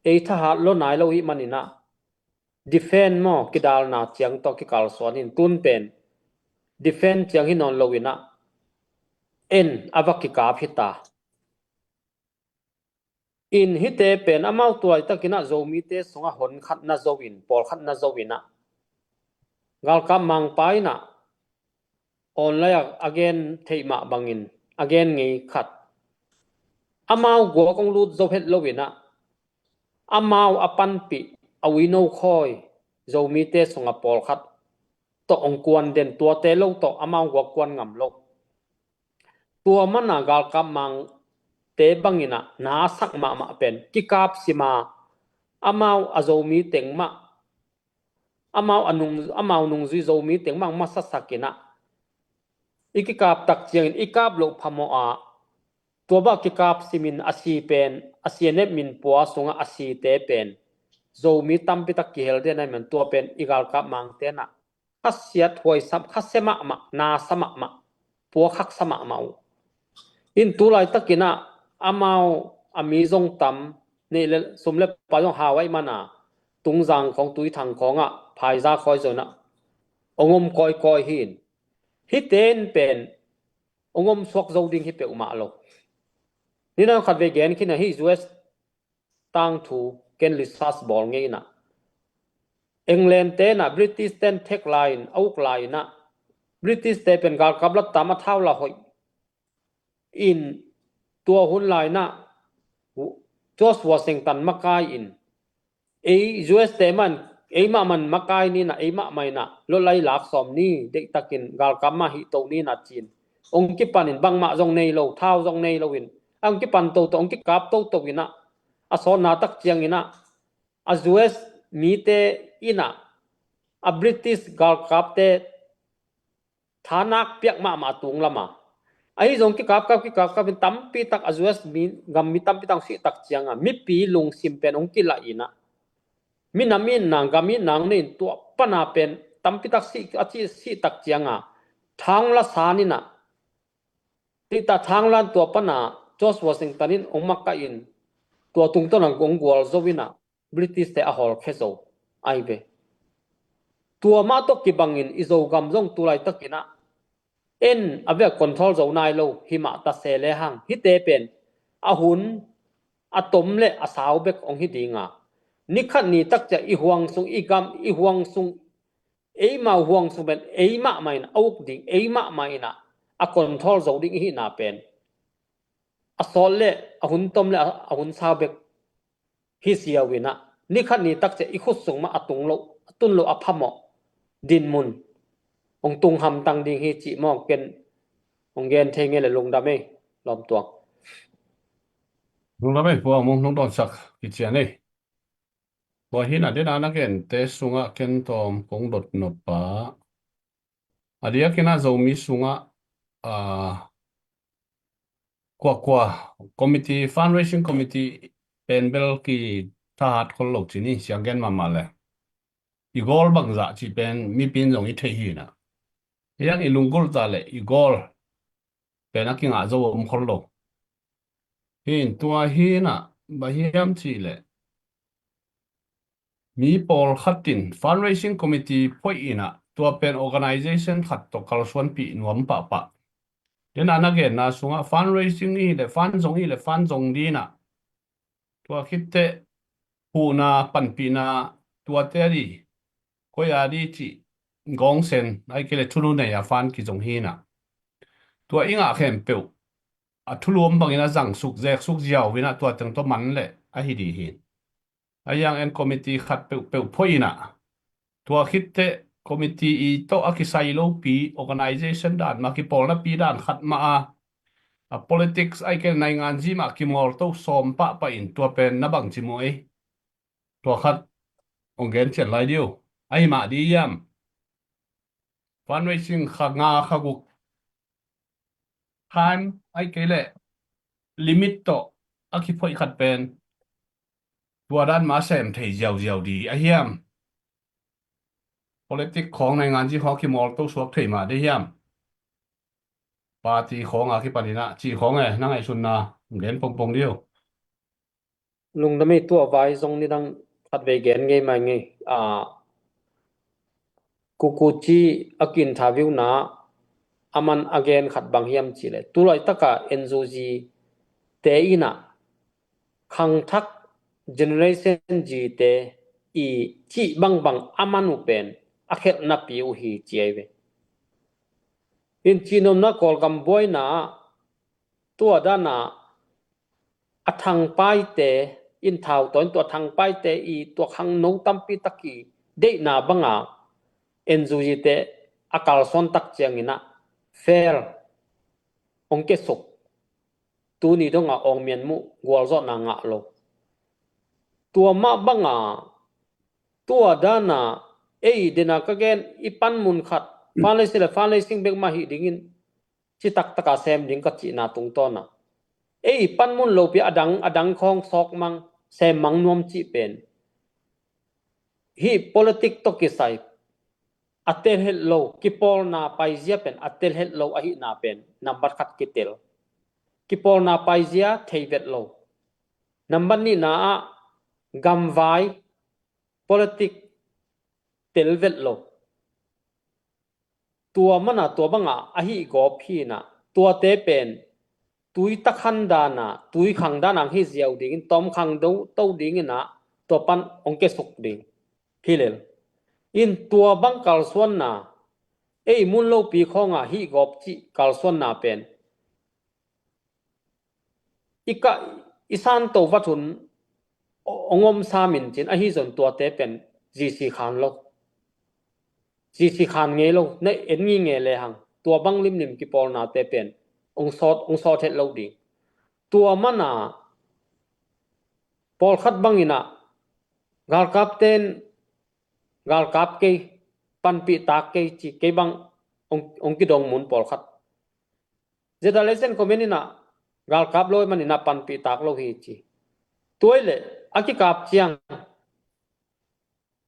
ei thahat lo nai lo hi maninah defend maw, kidalna ciang tawh kikalsuan hin tun pen defend ciang hi nawn loinah en a va kikap hita. In hite pen amau tu laitakinah Zomite sungah hon khat na zo in, pawl khat na zo inah galkap mangpa inah online ah a gen theih mah bangin a gen ngei khat, amau guak hong lut zo het loinah amau a panpih a uino khawi Zomite sungah pawl khat tawh hong kuan den, tuate lo tawh amau guak kuan ngam lo. Tua mana galkap mangte banginah na sak mahmah pen kikap sima, amau a Zomi teng mah, amau a nung, amau nungzui Zomi teng mah masasakinah i kikap tak ciangin i kap loh phamawh ah, tua bah kikap simin a si pen, a si a nep min pua sungah a site pen Zomi tampitak kihel den a hi man, tua pen i galkap mangtenah khasiat huaisam, khasia mahmah, nasa mahmah, puak haksa mahmah uh. In tu laitakinah amau a mi zong tam, neih le sum le pai zong hau aih mana, Tungzang khawng, Tuithang khawngah phaizak khawi zonah hong om kawikawi hi in, hite in pen hong om suak zo ding hi peuhmah lo. Nidang khat vei gen khin a hi, U S tangthu ken research bawl ngei inah, England tenah British ten thek lai-in a uk lai-inah British te pen galkap la tam, a thau la hoih in, tua hun lai-inah George Washington makai in, ei U S te man, ei mah man makai ninah, ei mah mah inah lawlai lak sawm ni, deihtakin galkap mah hih to ninah ci-in hong kipanin bangmah zong nei lo, thau zong nei loin a hong kipan toto, hong kikap toto inah a sawtna tak cianginah a U S mite inah a British galkapte thanak piak mahmah a tung lama. Ahi zong kikapkap, kikapkap in tampitak a U S mi, gam mi tampitak hong sih tak cianga mipi lungsim pen hong kilah inah minam itna, gam itna hong nei in, tua pana pen tampitak sih, a sih, sih tak cianga thang la san inah, tita thang lan tua pana George Washington in hong makaih in, tua tungtawn a hong gual zo inah British te a hawlkhia zo ahi ve. Tua mah tawh kibangin i Zogam zong tu laitakinah en a vek control zo nai lo hi mah ta se lehang, hite pen a hun a tom le a sau bek hong hi dinga, nikhat ni tak ciah i huang sung, i gam, i huang sung, eimau huang sung pen ei mahmah in a uk ding, ei mahmah inah a control zo ding i hihna pen a sawt le a hun tom le a, a hun sau bek hi siau inah, nikhat ni tak ciah i khut sung mah a tung loh, a tun loh a phamawh dinmun hong tung hamtang ding hi cih mawk ken hong gen thei ngei le. Lungdam ei, lawmtuang. Lungdam ei, Pu Aung Mung, hong dawnsak kician ei. Tua hi inah, dena na gente sungah ken tawm kong dot nop a, a diakinah Zomi sungah, a, kuakua committee, fundraising committee pen bel kithahat khol lo ci ni, siang gen mahmah le i goal bangzah cih pen mipi in zong i theih hi inah, hiang i lunggulh ta le i goal pen a kingah zo om khol lo. Hi in, tua hi inah bang hiam cih leh mi pawlkhat in fundraising committee phoih inah tua pen organization khat tawh kalsuanpih nuam pahpah. Dena na genna sungah fundraising i hih leh fund zong, i hih leh fund zong dinah tua khitteh huhna, panpihna, tuate a di, koi a di cih gawngsen, ahih kei leh thulu nei a fund kizong hi inah, tua i ngah khempeuh a thulu om bangin a zangsuk, zeksuk ziau inah tua teng tawh man leh ahi di hi. A hiang en committee khat peuhpeuh phoih inah tua khitteh committee i tawh a kisai lopi, organization dan mah, kipawlnapi dan khat mah a, a politics ahih kei leh naingan zi mah kimawlto sawm pahpah in tua pen na bangci mu ei. Tua khat hong gen cian lai diu. Ahi mah di hiam? Fundraising kha nga kha guk time ai kei leh limit tawh a kiphoih khat pen tua dan mah sem thei ziauziau di a hiam? Politik khawng naingan ci khawng kimawlto suak thei mah di hiam? Party khawng a kipanin ah ci khawng e, na ngaihsutna gen pongpong di uh. Lungdam ei, tua vai zong nidang khatvei gen ngei mai ngei. A, Kukuci a ki-interview na a man a gen khat bang hiam cih leh, tu laitaka N U G te in ah khangthak Generation Z te i cih bangbang a man uh pen a khelhnapi uh hi ci ai ve. In cihnopna Kawlgam buaina ah tua dana a thangpaite in thau tawh in tua thangpaite i tua khangno tampi tak i deihna banga N U G te a kalsuan tak ciangin ah fail ong kesuk, tuni donga awngmian muh gualzawhna ngah lo. Tua mah banga tua dana ei dena ka gen i panmun khat fundraising le fundraising bek mah hi dingin citak taka sem ding ka cihna tungtawna ei panmun lopi a dang a dang khawng sawkmang semmang nuam cih pen hih politik tawh kisai a telhet lo, kipawlna paizia pen a telhet lo ahihna pen nambat khat kitel. Kipawlna paizia thei vet lo. Nambat nihna ah gamvai politik tel vet lo. Tua mana tua banga a hih gawp hina, tuate pen tui takhan dana tui khang dana ang hi ziau dingin tawm khang do to dingin ah tua pan ong kesuk ding hi lel. In tua bang kalsuanna ei mun lopi khawnga hih gawp cih kalsuanna pen i kah i santo vat hun ong om samin cin ahi zon tuate pen G C khan lo. G C khan ngei lo, na en ngi nge lehang tua bang limlim kipawlnate pen ong sawt ong sawt het lo ding. Tua mana pawlkhat bangin ah galkapten galkap kei, panpih tak kei ci kei bang ong, ong kidong mun pawlkhat. Zeta lesen comment in ah galkap lo manin ah panpih tak lo hi ci. Tuai le a kikap ciang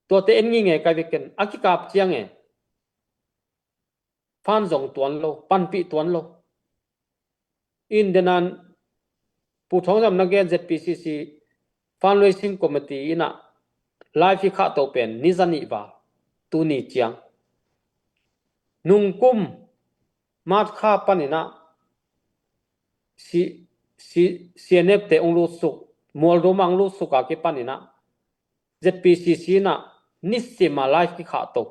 tuate en ngi nge kai veken a kikap ciang e fan zong tuan lo, panpih tuan lo. In denan Pu Thawng Zam na gen Z P C C fundraising committee in ah live hi khah to pen ni za nih val tuni ciang nungkum March kha panin ah C, C, C N F te ong lutsuk, Mualdum ah ong lutsuk a kipanin ah Z P C C in ah nisim a live kikhah to.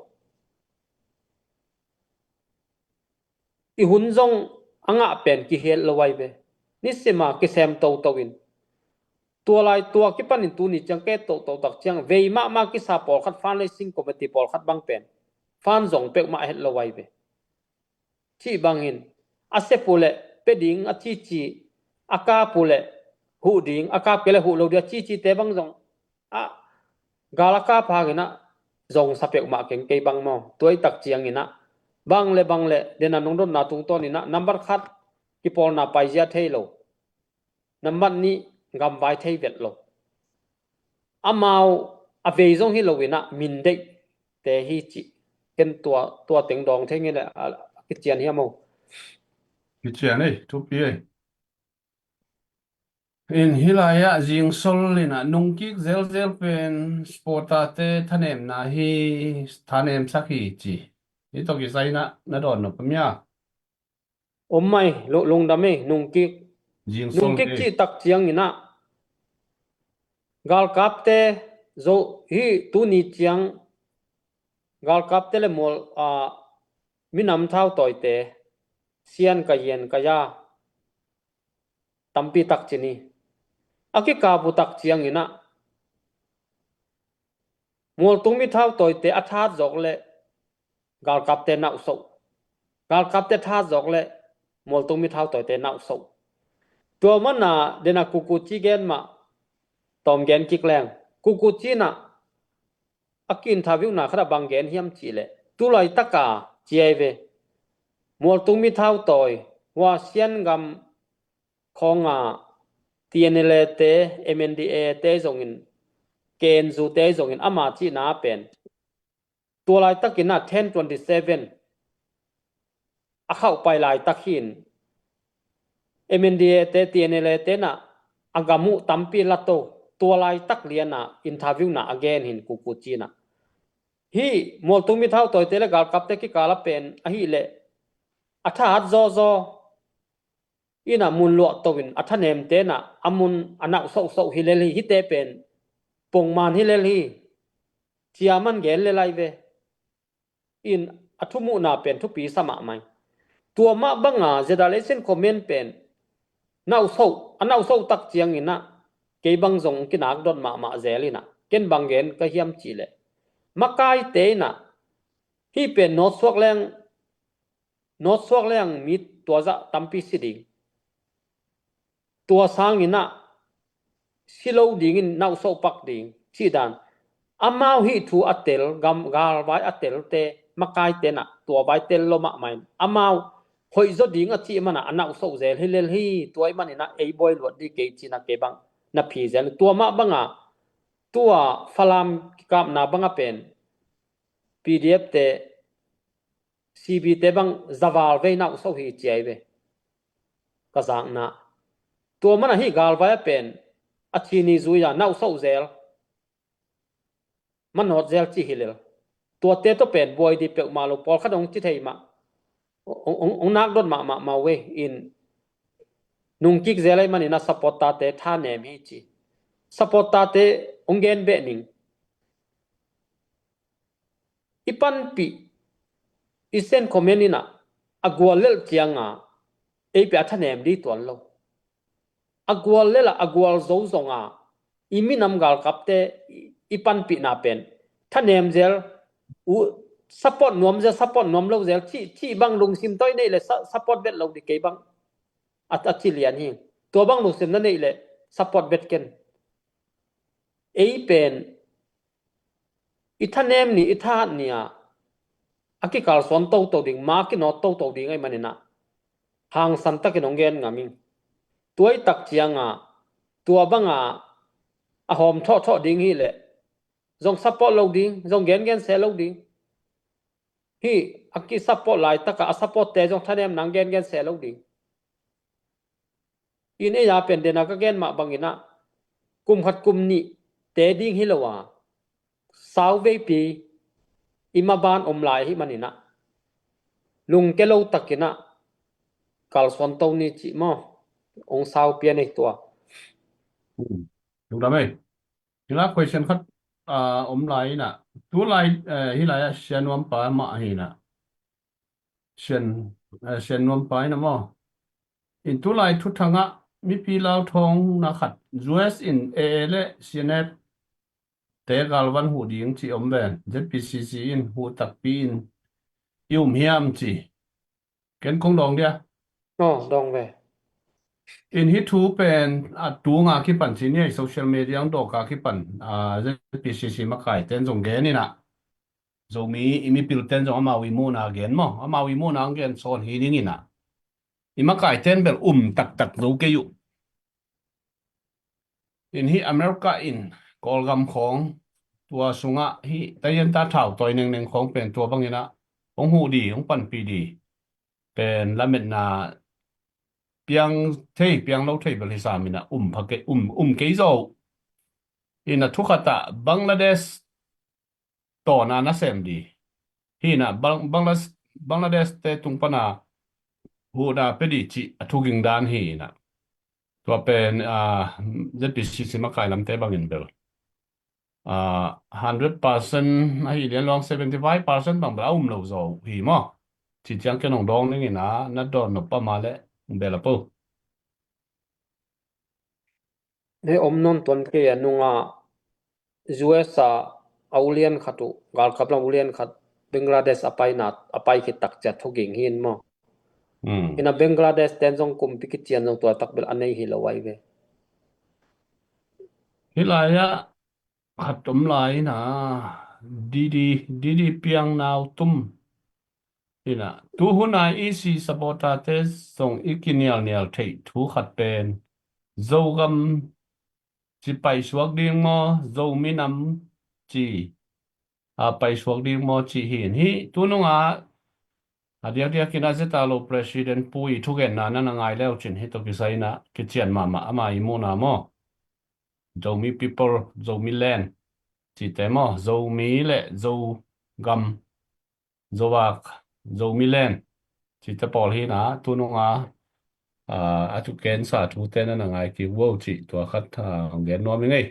I hun zong a ngah pen kihiat lo ai ve. Nisim a kisem toto in tua lai tua kipanin tuni ciang ke toto tak ciang vei mahmah kisa pawlkhat fundraising committee pawlkhat bang pen fan zong peuhmah het lo ai ve. Cih bangin a sep uh leh pe ding a cici, a kap uh leh huh ding, a kap kei leh huh lo ding a cicite bang zong a gal a kap hangin ah zong sa peuhmah keng kei bang maw. Tuai tak ciangin ah bang le bang le dena nong dotna tungtawnin ah nambat khat kipawlna paizia thei lo. Nambat nih gamvai thei vet lo. Amau a vei zong hi loin ah min deih te hi cih ken tua, tua teng dawng thei ngei le a, a kician hiam o? Kician ei, thupi ei. In hih lai-ah zingsol in ah nungkik zelzel pen supporter-te thanemna hi, thanemsak hi ci. Hih tawh kisai in ah na dawn nop pamia? Om mai, lu-, lungdam ei, nungkik. Zingsol nungkik ei. Cih tak ciangin ah galkapte zo hih tuni ciang galkapte le mual, ah, minam thautawite sian ka yian ka ya tampi tak ci ni. A kikap uh tak ciangin ah mualtung mi thautawite a that zawk le galkapte nauhsoh. Galkapte that zawk le mualtung mi thautawite nauhsoh. Tua mana dena Kukuci gen mah tawm gen kik leng. Kukuci in ah a ki-interview na khat ah bang gen hiam cih leh tu laitaka ci ai ve. Mualtung mi thautawi Hua Sian gam khawng a T N L A te, M N D A te zongin, K N U te zongin ama cihna pen tua laitakin ah ten twenty seven a khauh pai laitak hi in M N D A te, T N L A te in ah a gam uh tampi la to, tua laitak lian ah interview na a gen hi in Kuku Chin ah. Hih mualtung mithau tawite le galkapte kikal a pen ahih leh a thahat zawzaw in ah mun luahto in a thanemte in ah a mun a nauhsohsoh hi lel hi, hihte pen pongman hi lel hi, ciaman gen lel ai ve. In a thumuhna pen thupi sa mahmah hi. Tua mah banga Zedal Asian Command pen nauhsoh, a nauhsoh tak ciangin ah kei bang zong kinakdot mahmah zel in ah, ken bang gen ka hiam cih leh makaite in ah hih pen nawtsuak leng, nawtsuak leng mi tua zah tampi si ding. Tua sangin ah si lo dingin nauhsoh pak ding cih dan. Amau hih thu a tel, gam, galvai a telte makaite in ah tua vai tel lo mahmah in amau hoih zaw ding a cih man ah a nauhsoh zel hi lel hi. Tua ahih manin ah ei buai luat dih kei ci-in ah kei bang na phi zel. Tua mah banga tua Falam kikapna banga pen P D F te, C B te bang zaval vei nauhsoh hi ci ai ve. Ka zakna tua man ah hih galvai a pen a cini zui a nauhsoh zel, manawt zel cih hi lel. Tuate tawh pen buai dih peuhmah lo, pawlkhat hong ci thei mah, hong, hong, hong nakdot mahmah mah uh ei in nungkik zel ahih manin ah support tate thanem hi ci. Support tate hong gen beh ning. I panpih, i Asian Command in ah a gual lel cianga ei pia thanem dih tuan lo. A gual lel a, a gual zo zonga i minam galkapte i, i panpihna pen thanem zel, u, support nuam zel, support nuam lo zel cih, cih bang lungsim tawh i neih leh sa-, support vet lo dih kei bang a, a ci lian hi. Tua bang lungsim na neih leh support vet ken. Ei pen i thanem ni, i thahat ni a a kikalsuan toto ding, ma kinawt toto ding ahih manin ah hangsan takin hong gen ngam ing. Tua i tak cianga tua banga a hawm thawhthawh ding hi leh zong support lo ding, zong gengen seh lo ding. Hih a kisupport laitaka a supportte zong thanem nang gengen seh lo ding. In ei a pen dena ka gen mah bangin ah kum khat kum nih te ding hi lo a, sau veipi i maban om lai ahih manin ah lungke lo takin ah kalsuan to ni cih maw? Hong sau pian ei tua. Hmm. Lungdam ei. Hih lai question khat, ah, om lai in ah. Tu lai, eh, hih lai ah Sia Nuam pa mah hi in ah. Sian, eh, Sian Nuam pa in ah maw? In tu lai thuthang ah mipi lauthawngna khat, U S in A A le C N F te galvan huh ding ci om ven. Z P C C in huh takpi in i um hiam ci. Ken kong dawng dia. Oh, dawng ve. In hih thu pen a tunga kipan ci ni ei, social media ang dawka kipan, ah, Z P C C makaiten zong gen in ah. Zomi i mipilten zong amau i muhna gen maw? Amau i muhna ang gen sawn hi ding in ah. I makaiten bel um taktak zo kei uh. In hih America in Kawlgam khawng tua sungah hih taienta thau tawi nengneng khawng pen tua bangin ah hong huh dih, hong panpih dih pen lametna piang thei, piang lo thei bel hi sam in ah um pha kei, um, um kei zo. In a thukhat ah Bangladesh tawna nasem dih. Hi in ah Bang-, Bangladesh, Bangladesh te tung pana huhna pia dih cih a thuging dan hi in ah. Tua pen, ah, Z P C C makai lamte bangin bel, ah, hundred percent ahi lian luang seventy five percent bang bel a um lo zo hi maw? Ci ciang ken hong dawng ning in ah, na dawn nop pama le bel a po. Hei om nawn tuan kei a, nunga U S a a ulian khat uh, galkap lam ulian khat Bangladesh a paina, a pai khit tak ciat thuging hi in maw? Hmm. In a Bangladesh ten zong kumpi kician zong tua tak bel a nei hi lo ai ve. Hih lai ah khat om lai in ah, Didi, Didi Piang Nau Tum. Hi na, tu hun a i si supporter te zong i kinialnial theih thu khat pen, Zogam ci paisuak ding maw, Zomi nam ci a paisuak ding maw ci hi in hi. Tu nung a a diakdiak in a zeta lo President Pu i thugenna na na ngai leu cin hi tawh kisai in a kician mahmah ama i muhna maw. Zomi people, Zomi land cite maw, Zomi le Zogam, Zovak, Zomi land cite pawl hi na, tu nung a a thu kensa thu te na na ngai ki wow ci tua khat a gen nuam i ngei.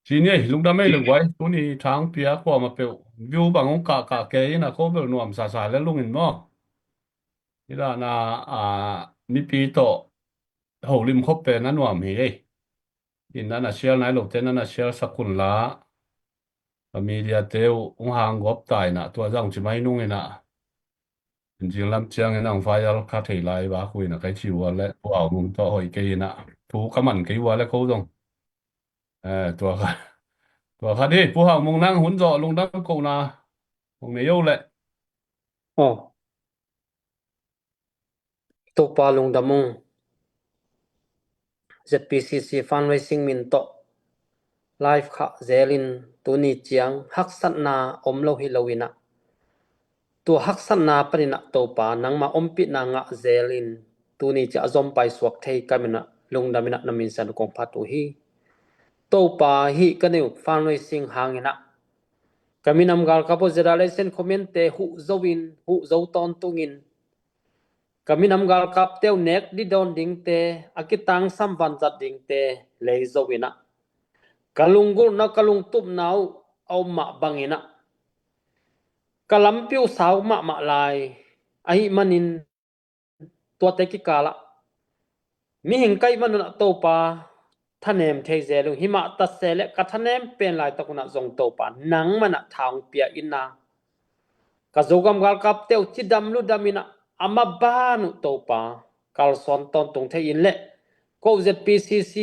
Ci ni ei, lungdam ei le guai, tuni Thangpi a kuamah peuh view bang hong kahkah kei in a ko bel nuam sasa le lungin maw. Hi dan a, a, mipi tawh holim khop pen a nuam hi ei. In na na share nai lote na na share sak un la. A media te uh hong hang gawp ta in a tua zang ci mai nung in a. Zinglam ciangin ang viral kha thei lai vak uh in a kai ci ua le Pu Hau Mung tawh hoih kei in a thu ka man kei ua le ko zong. Eh, tua kha, tua kha dih Pu Hau Mung nang hun zawh lungdam kohna hong nei o le. Oh. Topa lungdam ung. Z P C C fundraising min tawh live khah zelin tuni ciang haksatna om lo hi lo in a, tua haksatna panin a Topa nangma ompihna ngah zelin tuni ciang a zom paisuak thei ka min a lungdam in a na min san kong phat uh hi. Topa hih ka nei uh fundraising hangin a ka minam galkap uh zeda lesen khomente huh zo in huh zo tawntungin ka minam galkapte uh nek didawn dingte, a kitangsam vanzat dingte lei zo in a, ka lunggulhna ka lungtupna uh a om mah bangin a, ka lampi uh sau mahmah lai ahih manin tuate kikal ah mihing ka hih manun a Topa thanem thei zel ung. Himah tase le ka thanem pen laitak un a zong Topa nangman a tha hong pia in a, ka Zogam galkapte uh cidam ludam in a, a maban uh Topa kalsuan tawntung thei in le ko Z P C C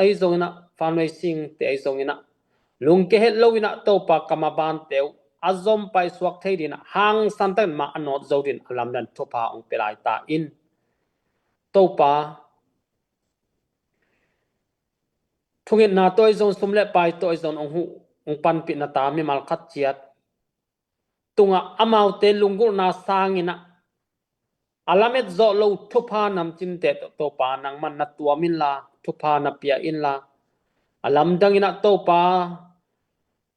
ahi zongin a, fundraising te ahi zongin a, lungke het lo in a Topa ka mabante uh a zom paisuak thei din a, hangsan takin mah a nawt zo din a lamdan thupha hong pia lai ta in. Topa thungetna tawh ahi zong sum le pai tawh ahi zong hong huh hong panpihna ta mimal khat ciat tungah amaute lunggulhna sangin a, a lamet zawh lo thupha namcinte tawh Topa nangman na tuam inla, thupha na pia inla, a lamdang in a Topa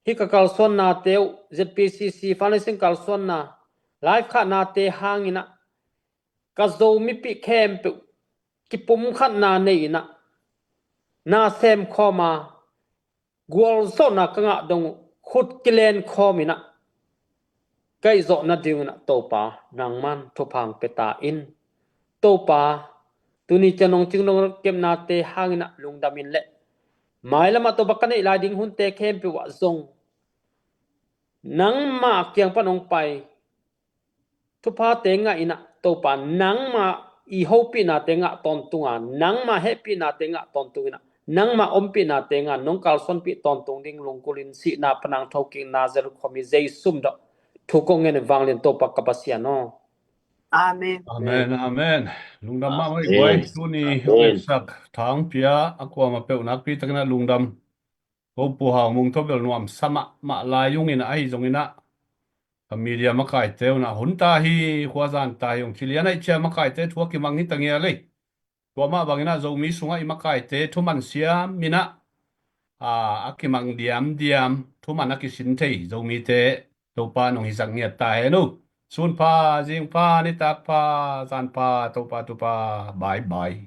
hih ka kalsuannate uh Z P C C fundraising kalsuanna live khahnate hangin a, ka Zo mipih khempeuh kipumkhatna nei in a, na semkhawm a, gualzawhna ka ngah dong uh khut kilenkhawm in a, ka hih zawh nadingin a Topa nangman thupha hong pia ta in. Topa tuni ciang nong cing nong kepnate hangin a lungdam in le mailam ah Topa ka neih lai ding hunte khempeuh ah zong nangmah kiang pan hong pai thuphate ngah in a Topa nangmah i hopihnate ngah tawntung a, nangmah hehpihnate ngah tawntung in a, nangmah ompihnate ngah nong kalsuanpih tawntung ding lunggulh in sihna pan a hong thokik Nazareth khuami Jesu min tawh thu kong ngen in vanglian Topa ka Pasian aw. Amen. Amen, amen. Lungdam mahmah i guai, tuni hong etsak Thangpi a kuamah peuh nakpi takin a lungdam. Ko Pu Hau Mung tawh bel nuamsa mahmah lai ung in a, ahi zongin a ka media makaite un a hun ta hi, khuazan ta hi ung ci lian aih cia makaite thu a kimang hi ta ngial ei. Tua mah bangin a Zomi sungah i makaite thuman siam in a, a, a kimang diamdiam, thuman a kisin thei Zomite Topa nong hisak ngiat ta hen uh. Sun pha, zing pha, nitak pha, zan pha, Topa thupha, bye bye.